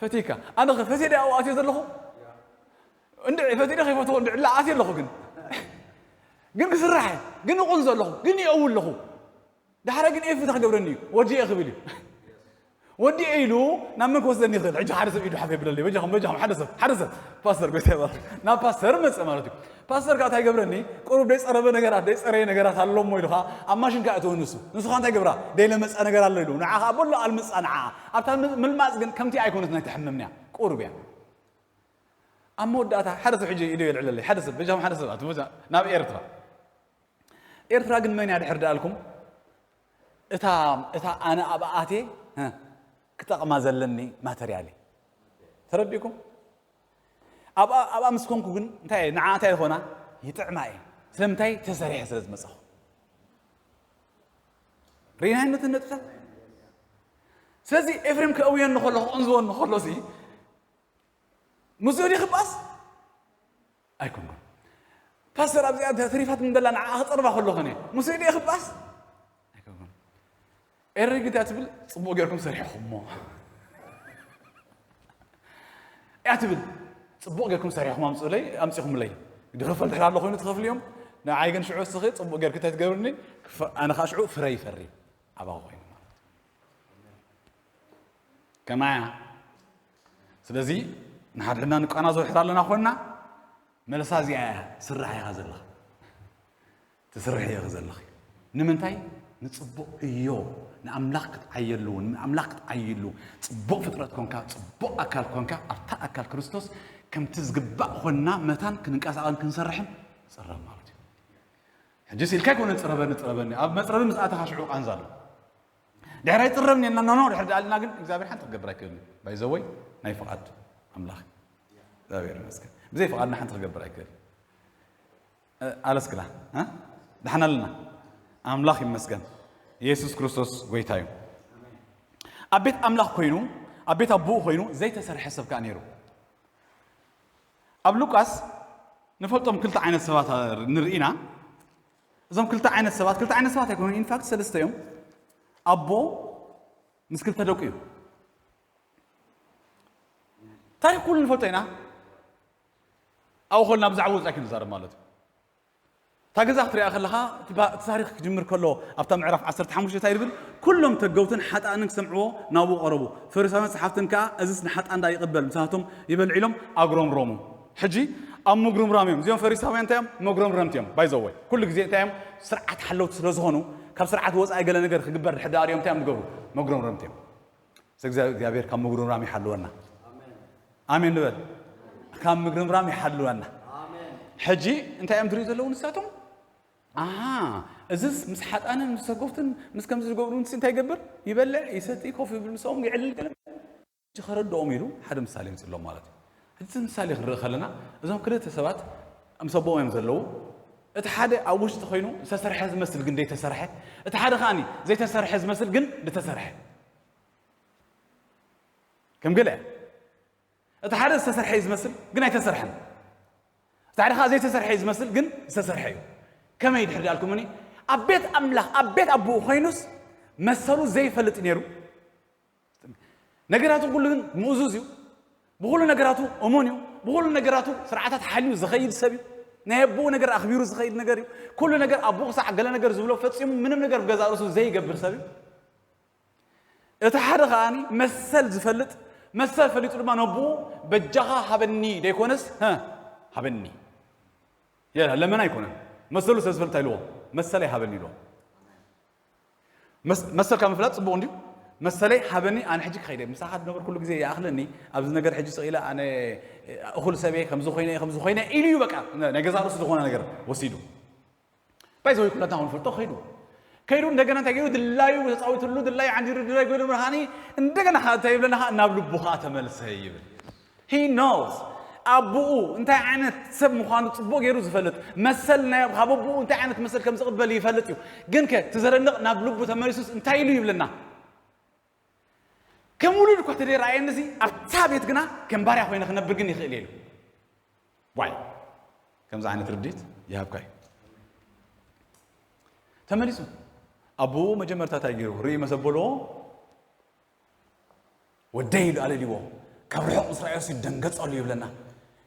ፈቲካ ኣነ ኸ ፈትየ ድኣ ኣትየ ዘለኹ እንድዒ ፈትየ ከይፈትዎ እንድዒ ላ ኣትየ ኣለኹ ግን ግን ክስራሕ ግን ይቑን ዘለኹ ግን ይእው ኣለኹ ዳሕረ ግን ኤፍ እንታይ ክገብረኒ እዩ ወዲ እየ ክብል እዩ ወዲኤ ኢሉ ናብ መን ክወስደኒ ይኽእል? ሕጂ ሓደ ሰብ ኢዱ ሓፍ የብለለይ። በጃኹም፣ በጃኹም፣ ሓደ ሰብ፣ ሓደ ሰብ፣ ፓስተር፣ ጎይታ ይባርክ። ናብ ፓስተር መጸ ማለት እዩ። ፓስተር ከኣ እንታይ ይገብረኒ? ቁሩብ ደይጸረበ ነገራት፣ ደይጸረየ ነገራት ኣሎ እሞ ኢሉ ከኣ ኣብ ማሽን ከኣ እትወ ንሱ። ንሱ ከኣ እንታይ ይገብራ? ደይለመጸ ነገር ኣሎ ኢሉ። ንዓ ከኣ በሎ ኣልምጻ ንዓ። ኣብታ ም-፣ ምልማጽ ግን ከምቲ ኣይኮነት ናይ ተሕምምንያ። ቁሩብ እያ። ኣብ መወዳእታ ሓደ ሰብ ሕጂ ኢዱ የልዕለለይ። ሓደ ሰብ፣ በጃኹም ሓደ ሰብ፣ ኣቲ በጃ-፣ ናብ ኤርትራ። ኤርትራ ግን መን እያ ድሕር ደኣልኩም? እታ፣ እታ ኣነ ኣብኣ ኣትየ፣ እ፣ ክጠቕማ ዘለኒ ማተርያል እየ። ተረዲእኩም? ኣብኣ፣ ኣብኣ ምስ ኮንኩ ግን እንታይ እየ? ንዓ እንታይ ዝኾና? ይጥዕማ እየ። ስለምንታይ? ተሰሪሐ ስለ ዝመጻኹ። ርኢናዮ ነቲ ነጥብታት? ስለዚ ኤፍሬም ከእውየኒ ከሎ፣ ክቕንዝወኒ ከሎ ሲ፣ ምስኡ ድዩ ክባስ? ኣይኮንኩን። ፓስተር ኣብዚኣ ተሪፋት እንደላ ንዓ ክጸርባ ከለኹ እኔ፣ ምስኡ ድዩ ክባስ? ኣይኮንኩን። ኤሪ ግዳ ትብል፣ ጽቡቕ ጌርኩም ሰሪሕኹሞ። እያ ትብል፣ ጽቡቕ ጌርኩም ሰሪሕኹም ኣምጽኡለይ፣ ኣምጺኹምለይ። ድኽፈል ድሕር ኣሎ ኮይኑ ትኸፍልዮም። ንዓይ ግን ሽዑ እስኺ ጽቡቕ ጌርክ እንታይ ትገብርኒ? ክፈ-፣ ኣነ ኸኣ ሽዑ ፍረ ይፈሪ። ኣባኻ ኮይኑ ማለት እዩ። ከማያ። ስለዚ ንሓድሕድና ንቃናዞ ድሕር ኣለና ኮንና፣ መልሳ እዚኣ እያ፣ ስራሕ ኢኻ ዘለኻ። ትስርሕ ኢኻ ዘለኺ። ንምንታይ? ንጽቡቕ እዮ፣ ንኣምላኽ ክትዓየሉ፣ ንኣምላኽ ክትዓይሉ፣ ጽቡቕ ፍጥረት ኮንካ፣ ጽቡቕ ኣካል ኮንካ፣ ኣብታ ኣካል ክርስቶስ ከምቲ ዝግባእ ኮንና መታን ክንንቀሳቐን ክንሰርሕን ንጽረብ ማለት እዩ። ሕጂ ሲልካ ኣይኮነ ጽረበኒ፣ ጽረበኒ። ኣብ መጽረቢ ምስ ኣተኻ ሽዑ ቃንዛ ኣሎ። ድሕር ኣይጽረብን የልና፣ ኖ፣ ኖ፣ ድሕር ደኣልና ግን እግዚኣብሔር ሓንቲ ክገብር ኣይክእልን እዩ። ባይ ዘ ወይ ናይ ፍቓድ ኣምላኽ። እግዚኣብሔር ይመስገን። ብዘይ ፍቓድና ሓንቲ ክገብር ኣይክእልን። እ፣ ኣለስክላ፣ እ? ደሓን ኣለና። ኣምላኽ ይመስገን። ኢየሱስ ክርስቶስ ጎይታ እዩ። ኣብ ቤት ኣምላኽ ኮይኑ፣ ኣብ ቤት ኣቦኡ ኮይኑ ዘይተሰርሐ ሰብ ከኣ ነይሩ። ኣብ ሉቃስ ንፈልጦም ክልተ ዓይነት ሰባት ንርኢና። እዞም ክልተ ዓይነት ሰባት፣ ክልተ ዓይነት ሰባት ኣይኮኑን፣ ኢንፋክት ሰለስተ እዮም። ኣቦ ምስ ክልተ ደቁ እዩ። ታሪኽ ኩሉ ንፈልጦ ኢና። ኣብኡ ከለና ብዛዕባ ወጻኢ ክንዛረብ ማለት እዩ። እታ ገዛ ክትሪኣ ከለኻ፣ እቲ ባ-፣ እቲ ታሪኽ ክጅምር ከሎ፣ ኣብታ ምዕራፍ ዓሰርተ ሓሙሽተ እንታይ ይብል? ኩሎም ተገውትን ሓጣንን ክሰምዕዎ ናብኡ ቀረቡ። ፈሪሳውያን ጸሓፍትን ከኣ፣ "እዝስ ንሓጣን ደኣ ይቕበል?" ምሳቶም ይበልዕ ኢሎም ኣጉረምረሙ። ሕጂ ኣብ ምጉርምራም እዮም። እዚኦም ፈሪሳውያን እንታይ እዮም? መጉረምረምቲ እዮም። ባይ ዘ ወይ፣ ኩሉ ግዜ እንታይ እዮም? ስርዓት ሓለውቲ ስለ ዝኾኑ፣ ካብ ስርዓት ወጻኢ ገለ ነገር ክግበር ድሕር ደኣ ሪኦም እንታይ እዮም ዝገብሩ? መጉረምረምቲ እዮም። ስለዚ እግዚኣብሔር ካብ ምጉርምራም ይሓልወና። ኣሜን ንበል። ካብ ምጉርምራም ይሓልወና። ሕጂ እንታይ እዮም ዝሪኡ ዘለዉ ንሳቶም? ኣሃ፣ እዝስ ምስ ሓጣንን ምስ ሰጎፍትን ምስ ከምዚ ዝገብሩ ንስ እንታይ ይገብር? ይበልዕ፣ ይሰቲ፣ ኮፍ ይብል፣ ምስኦም የዕልል ገለ። ሕጂ ከረድኦም ኢሉ ሓደ ምሳሌ ኣምጺእሎም ማለት እዩ። ሕጂ እዚ ምሳሌ ክንርኢ ከለና እዞም ክልተ ሰባት ምስ ኣቦኦም እዮም ዘለዉ። እቲ ሓደ ኣብ ውሽጢ ኮይኑ ዝተሰርሐ ዝመስል ግን ዘይተሰርሐ፣ እቲ ሓደ ከኣኒ ዘይተሰርሐ ዝመስል ግን ዝተሰርሐ። ከም ገለ እቲ ሓደ ዝተሰርሐ እዩ ዝመስል ግን ኣይተሰርሐን። እቲ ሓደ ከዓ ዘይተሰርሐ እዩ ዝመስል ግን ዝተሰርሐ እዩ። ከመይ ድሕር ዳልኩምኒ? ኣብ ቤት ኣምላኽ ኣብ ቤት ኣቦኡ ኮይኑስ መሰሉ ዘይፈልጥ ነይሩ። ነገራቱ ኩሉ ግን ምእዙዝ እዩ። ብኩሉ ነገራቱ እሙን እዩ። ብኩሉ ነገራቱ ስርዓታት ሓልዩ ዝኸይድ ሰብ እዩ። ናይ ኣቦኡ ነገር ኣኽቢሩ ዝኸይድ ነገር እዩ። ኩሉ ነገር ኣቦኡ ክሳዕ ገለ ነገር ዝብሎ ፈጺሙ ምንም ነገር ብገዛእ ርእሱ ዘይገብር ሰብ እዩ። እቲ ሓደ ከኣኒ መሰል ዝፈልጥ፣ መሰል ፈሊጡ ድማ ነቦኡ በጃኻ ሃበኒ ደይኮነስ፣ "ሀ፣ ሃበኒ." የላ፣ ለመና ኣይኮነን። መሰሉ ስለ ዝፈልጥ ኣይልዎ፣ "መሰለይ ሃበኒ" ኢልዎ። መስ-፣ መሰልካ ምፍላጥ ጽቡቕ እንድዩ። "መሰለይ ሃበኒ፣ ኣነ ሕጂ ክኸይደ፣ ምሳኻ ዝነበር ኩሉ ግዜ ይኣኽለኒ፣ ኣብዚ ነገር ሕጂ ስቕ ኢለ ኣነ እኹል ሰብየ፣ ከምዚ ኮይነ፣ ከምዚ ኮይነ" ኢሉ እዩ በቃ፣ ናይ ገዛእ ርእሱ ዝኾነ ነገር ወሲዱ። ባይ ዘ ወይ ኩላትና ክንፈልጦ ከይዱ። ከይዱ እንደገና እንታይ ገይሩ? ድላዩ ተጻዊትሉ፣ ድላዩ ዓንዲሩ፣ ድላዩ ገይሩ ምርሃኒ፣ እንደገና ከኣ እንታይ ይብለና? ከኣ ናብ ልቡ ከኣ ተመልሰ ይብል። He knows። ኣቦኡ እንታይ ዓይነት ሰብ ምዃኑ ጽቡቕ ገይሩ ዝፈልጥ፣ መሰል ናይ ካብ ኣቦኡ እንታይ ዓይነት መሰል ከም ዝቕበል ይፈልጥ እዩ። ግን ከ እቲ ዘደንቕ ናብ ልቡ ተመሊሱስ እንታይ ኢሉ ይብለና? ከም ውሉድ እኳ ተደይረኣየንሲ ኣብታ ቤት ግና ከም ባርያ ኮይነ ክነብር ግን ይኽእል እየ ኢሉ። ዋይ፣ ከምዚ ዓይነት ርድኢት ይሃብካ እዩ። ተመሊሱ ኣቦኡ መጀመርታ እንታይ ገይሩ? ርኢ መሰ በልዎ፣ "ወደይ" ኢሉ ኣለልዎ። ካብ ርሑቕ ምስ ረኣዮሲ ደንገጸሉ ይብለና።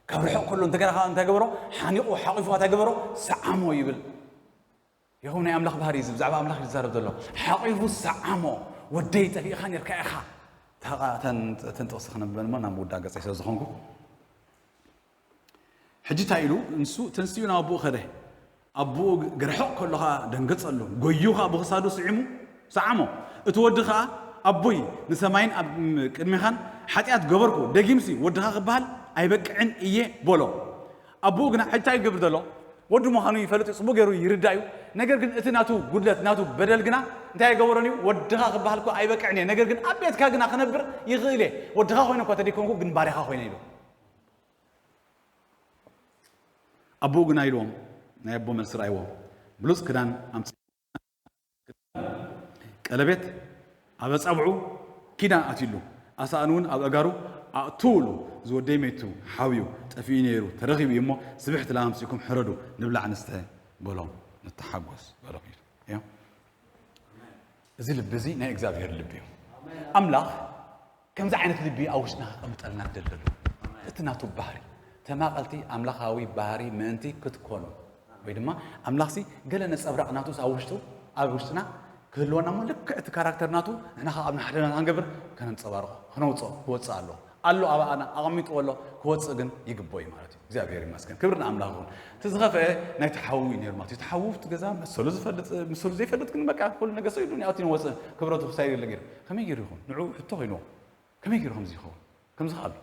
ካብ ርሑቕ ከሎ እንደገና ከኣ እንታይ ገበሮ? ሓኒቑ ሓቒፉ እንታይ ገበሮ? ሰዓሞ ይብል። ይኸው ናይ ኣምላኽ ባህሪ እዩ፣ እዚ ብዛዕባ ኣምላኽ እዩ ዝዛረብ ዘሎ። ሓቒፉ ሰዓሞ፣ "ወደይ ጠፊእኻ ኔርካ ኢኻ፣ እተን ጥቕሲ ክነብበን እሞ ናብ ምውዳእ ገጸይ ስለ ዝኾንኩ፣ ሕጂ እንታይ ኢሉ? ንሱ ተንሲኡ ናብ ኣቦኡ ከደ። ኣቦኡ ግ-፣ ግርሕቕ ከሎ ኸኣ ደንገጸሉ። ጎዩ ኸኣ ብኽሳዱ ስዒሙ ሰዓሞ። እቲ ወዲ ኸኣ፣ "ኣቦይ፣ ንሰማይን ኣብ ቅድሜኻን ሓጢኣት ገበርኩ፣ ደጊምሲ ወድኻ ክበሃል ኣይበቅዕን እየ" በሎ። ኣቦኡ ግና ሕጂ እንታይ ይገብር ዘሎ? ወዱ ምዃኑ ይፈልጥ እዩ፣ ጽቡቕ ገይሩ ይርዳእ እዩ። ነገር ግን እቲ ናቱ ጉድለት፣ ናቱ በደል ግና እንታይ ኣይገበሮን እዩ? "ወድኻ ክበሃል እኮ ኣይበቅዕን እየ፣ ነገር ግን ኣብ ቤትካ ግና ክነብር ይኽእል እየ። ወድኻ ኮይነ እኳ ተደይኮንኩ፣ ግን ባርያኻ ኮይነ" ኢሉ። ኣቦኡ ግና ኢልዎም፣ ናይ ኣቦ መልሲ ረኣይዎ። ብሉጽ ክዳን ኣምጽ-፣ ቀለቤት ኣብ ኣጻብዑ፣ ኪዳን ኣትዩሉ፣ ኣሳእኑ እውን ኣብ ኣእጋሩ ኣእትውሉ። "እዚ ወደይ መይቱ፣ ሓውዩ፣ ጠፊኡ ነይሩ፣ ተረኺቡ እዩ እሞ፣ ስብሕቲ ላም ኣምጺእኩም ሕረዱ፣ ንብላዕ ንስተ በሎም፣ ንተሓጎስ በሎም" ኢሉ። እዮ። እዚ ልቢ እዚ ናይ እግዚኣብሔር ልቢ እዩ። ኣምላኽ ከምዚ ዓይነት ልቢ ኣብ ውሽጥና ከቐምጠልና ደለሉ። እቲ ናቱ ባህሪ፣ ተማቐልቲ ኣምላኻዊ ባህሪ ምእንቲ ክትኮኑ፣ ወይ ድማ ኣምላኽሲ ገለ ነጸብራቕ ናቱስ ኣብ ውሽጡ፣ ኣብ ውሽጥና ክህልወና እሞ፣ ልክዕ እቲ ካራክተር ናቱ ንሕና ከኣ ኣብ ንሓደና ክንገብር፣ ከነንጸባርቖ፣ ክነውጽኦ፣ ክወጽእ ኣለዎ። ኣሎ፣ ኣባኣና ኣቐሚጥዎ ኣሎ፣ ክወጽእ ግን ይግብኦ እዩ ማለት እዩ። እግዚኣብሔር ይመስገን። ክብሪ ንኣምላኽ ይኹን። እቲ ዝኸፍአ ናይቲ ሓዉ እዩ ነይሩ ማለት እዩ። እቲ ሓዉ ኣብቲ ገዛ መሰሉ ዝፈልጥ፣ መሰሉ ዘይፈልጥ ግን በቃ ኩሉ ነገር ሰው ይዱን ያውቲን ወጽእ ክብረቱ ክሳይ የለ ገይሩ። ከመይ ገይሩ ይኹን? ንዑ ሕቶ ኮይንዎ። ከመይ ገይሩ ከምዚ ይኸውን? ከምዚ ከኣሉ።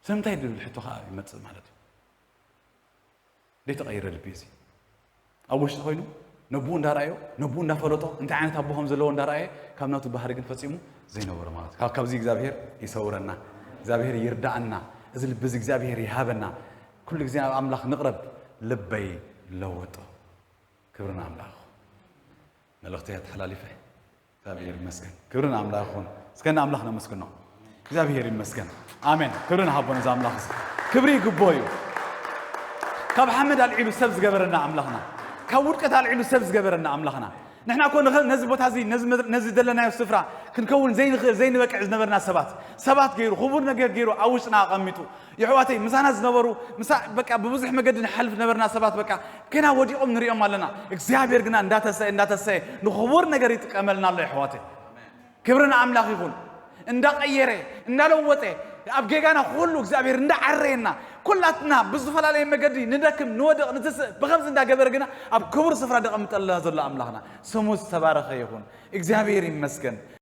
ስለምንታይ ድብል ሕቶ ከኣ ይመጽእ ማለት እዩ። ዘይተቐይረ ልቢ እዚ ኣብ ውሽጢ ኮይኑ ነብኡ እንዳረኣዮ፣ ነብኡ እንዳፈለጦ፣ እንታይ ዓይነት ኣቦ ከም ዘለዎ እንዳረኣየ፣ ካብ ናቱ ባህሪ ግን ፈጺሙ ዘይነበሮ ማለት እዩ። ካብ፣ ካብዚ እግዚኣብሔር ይሰውረና፣ እግዚኣብሔር ይርዳእና፣ እዚ ልቢ እዚ እግዚኣብሔር ይሃበና። ኩሉ ግዜ ናብ ኣምላኽ ንቕረብ፣ ልበይ ለወጦ። ክብሪ ንኣምላኽ። መልእኽተይ ኣተሓላሊፈ። እግዚኣብሔር ይመስገን። ክብሪ ንኣምላኽ ይኹን። እስከ ንኣምላኽ ነመስግኖ። እግዚኣብሔር ይመስገን። ኣሜን። ክብሪ ንሃቦ ነዚ ኣምላኽ እዚ። ክብሪ ይግብኦ እዩ። ካብ ሓመድ ኣልዒሉ ሰብ ዝገበረና ኣምላኽና፣ ካብ ውድቀት ኣልዒሉ ሰብ ዝገበረና ኣምላኽና። ንሕና እኮ ንኸ-፣ ነዚ ቦታ እዚ፣ ነዚ መድረ-፣ ነዚ ዘለናዮ ስፍራ ክንከውን ዘይንኽእል፣ ዘይንበቅዕ ዝነበርና ሰባት፣ ሰባት ገይሩ፣ ክቡር ነገር ገይሩ ኣብ ውሽጥና ኣቐሚጡ፣ የሕዋተይ፣ ምሳና ዝነበሩ፣ ምሳ-፣ በቃ ብብዙሕ መገዲ ንሓልፍ ነበርና ሰባት፣ በቃ ገና ወዲቖም ንሪኦም ኣለና። እግዚኣብሔር ግና እንዳተሰየ፣ እንዳተሰየ ንኽቡር ነገር ይጥቀመልና ኣሎ፣ የሕዋተይ። ክብሪ ንኣምላኽ ይኹን። እንዳቐየረ፣ እንዳለወጠ፣ ኣብ ጌጋና ኩሉ እግዚኣብሔር እንዳዓረየና፣ ኩላትና ብዝፈላለየ መገዲ ንደክም፣ ንወድቕ፣ ንትስእ፣ ብኸምዚ እንዳገበረ ግና ኣብ ክቡር ስፍራ ደቐምጠልና ዘሎ ኣምላኽና ስሙ ዝተባረኸ ይኹን። እግዚኣብሔር ይመስገን።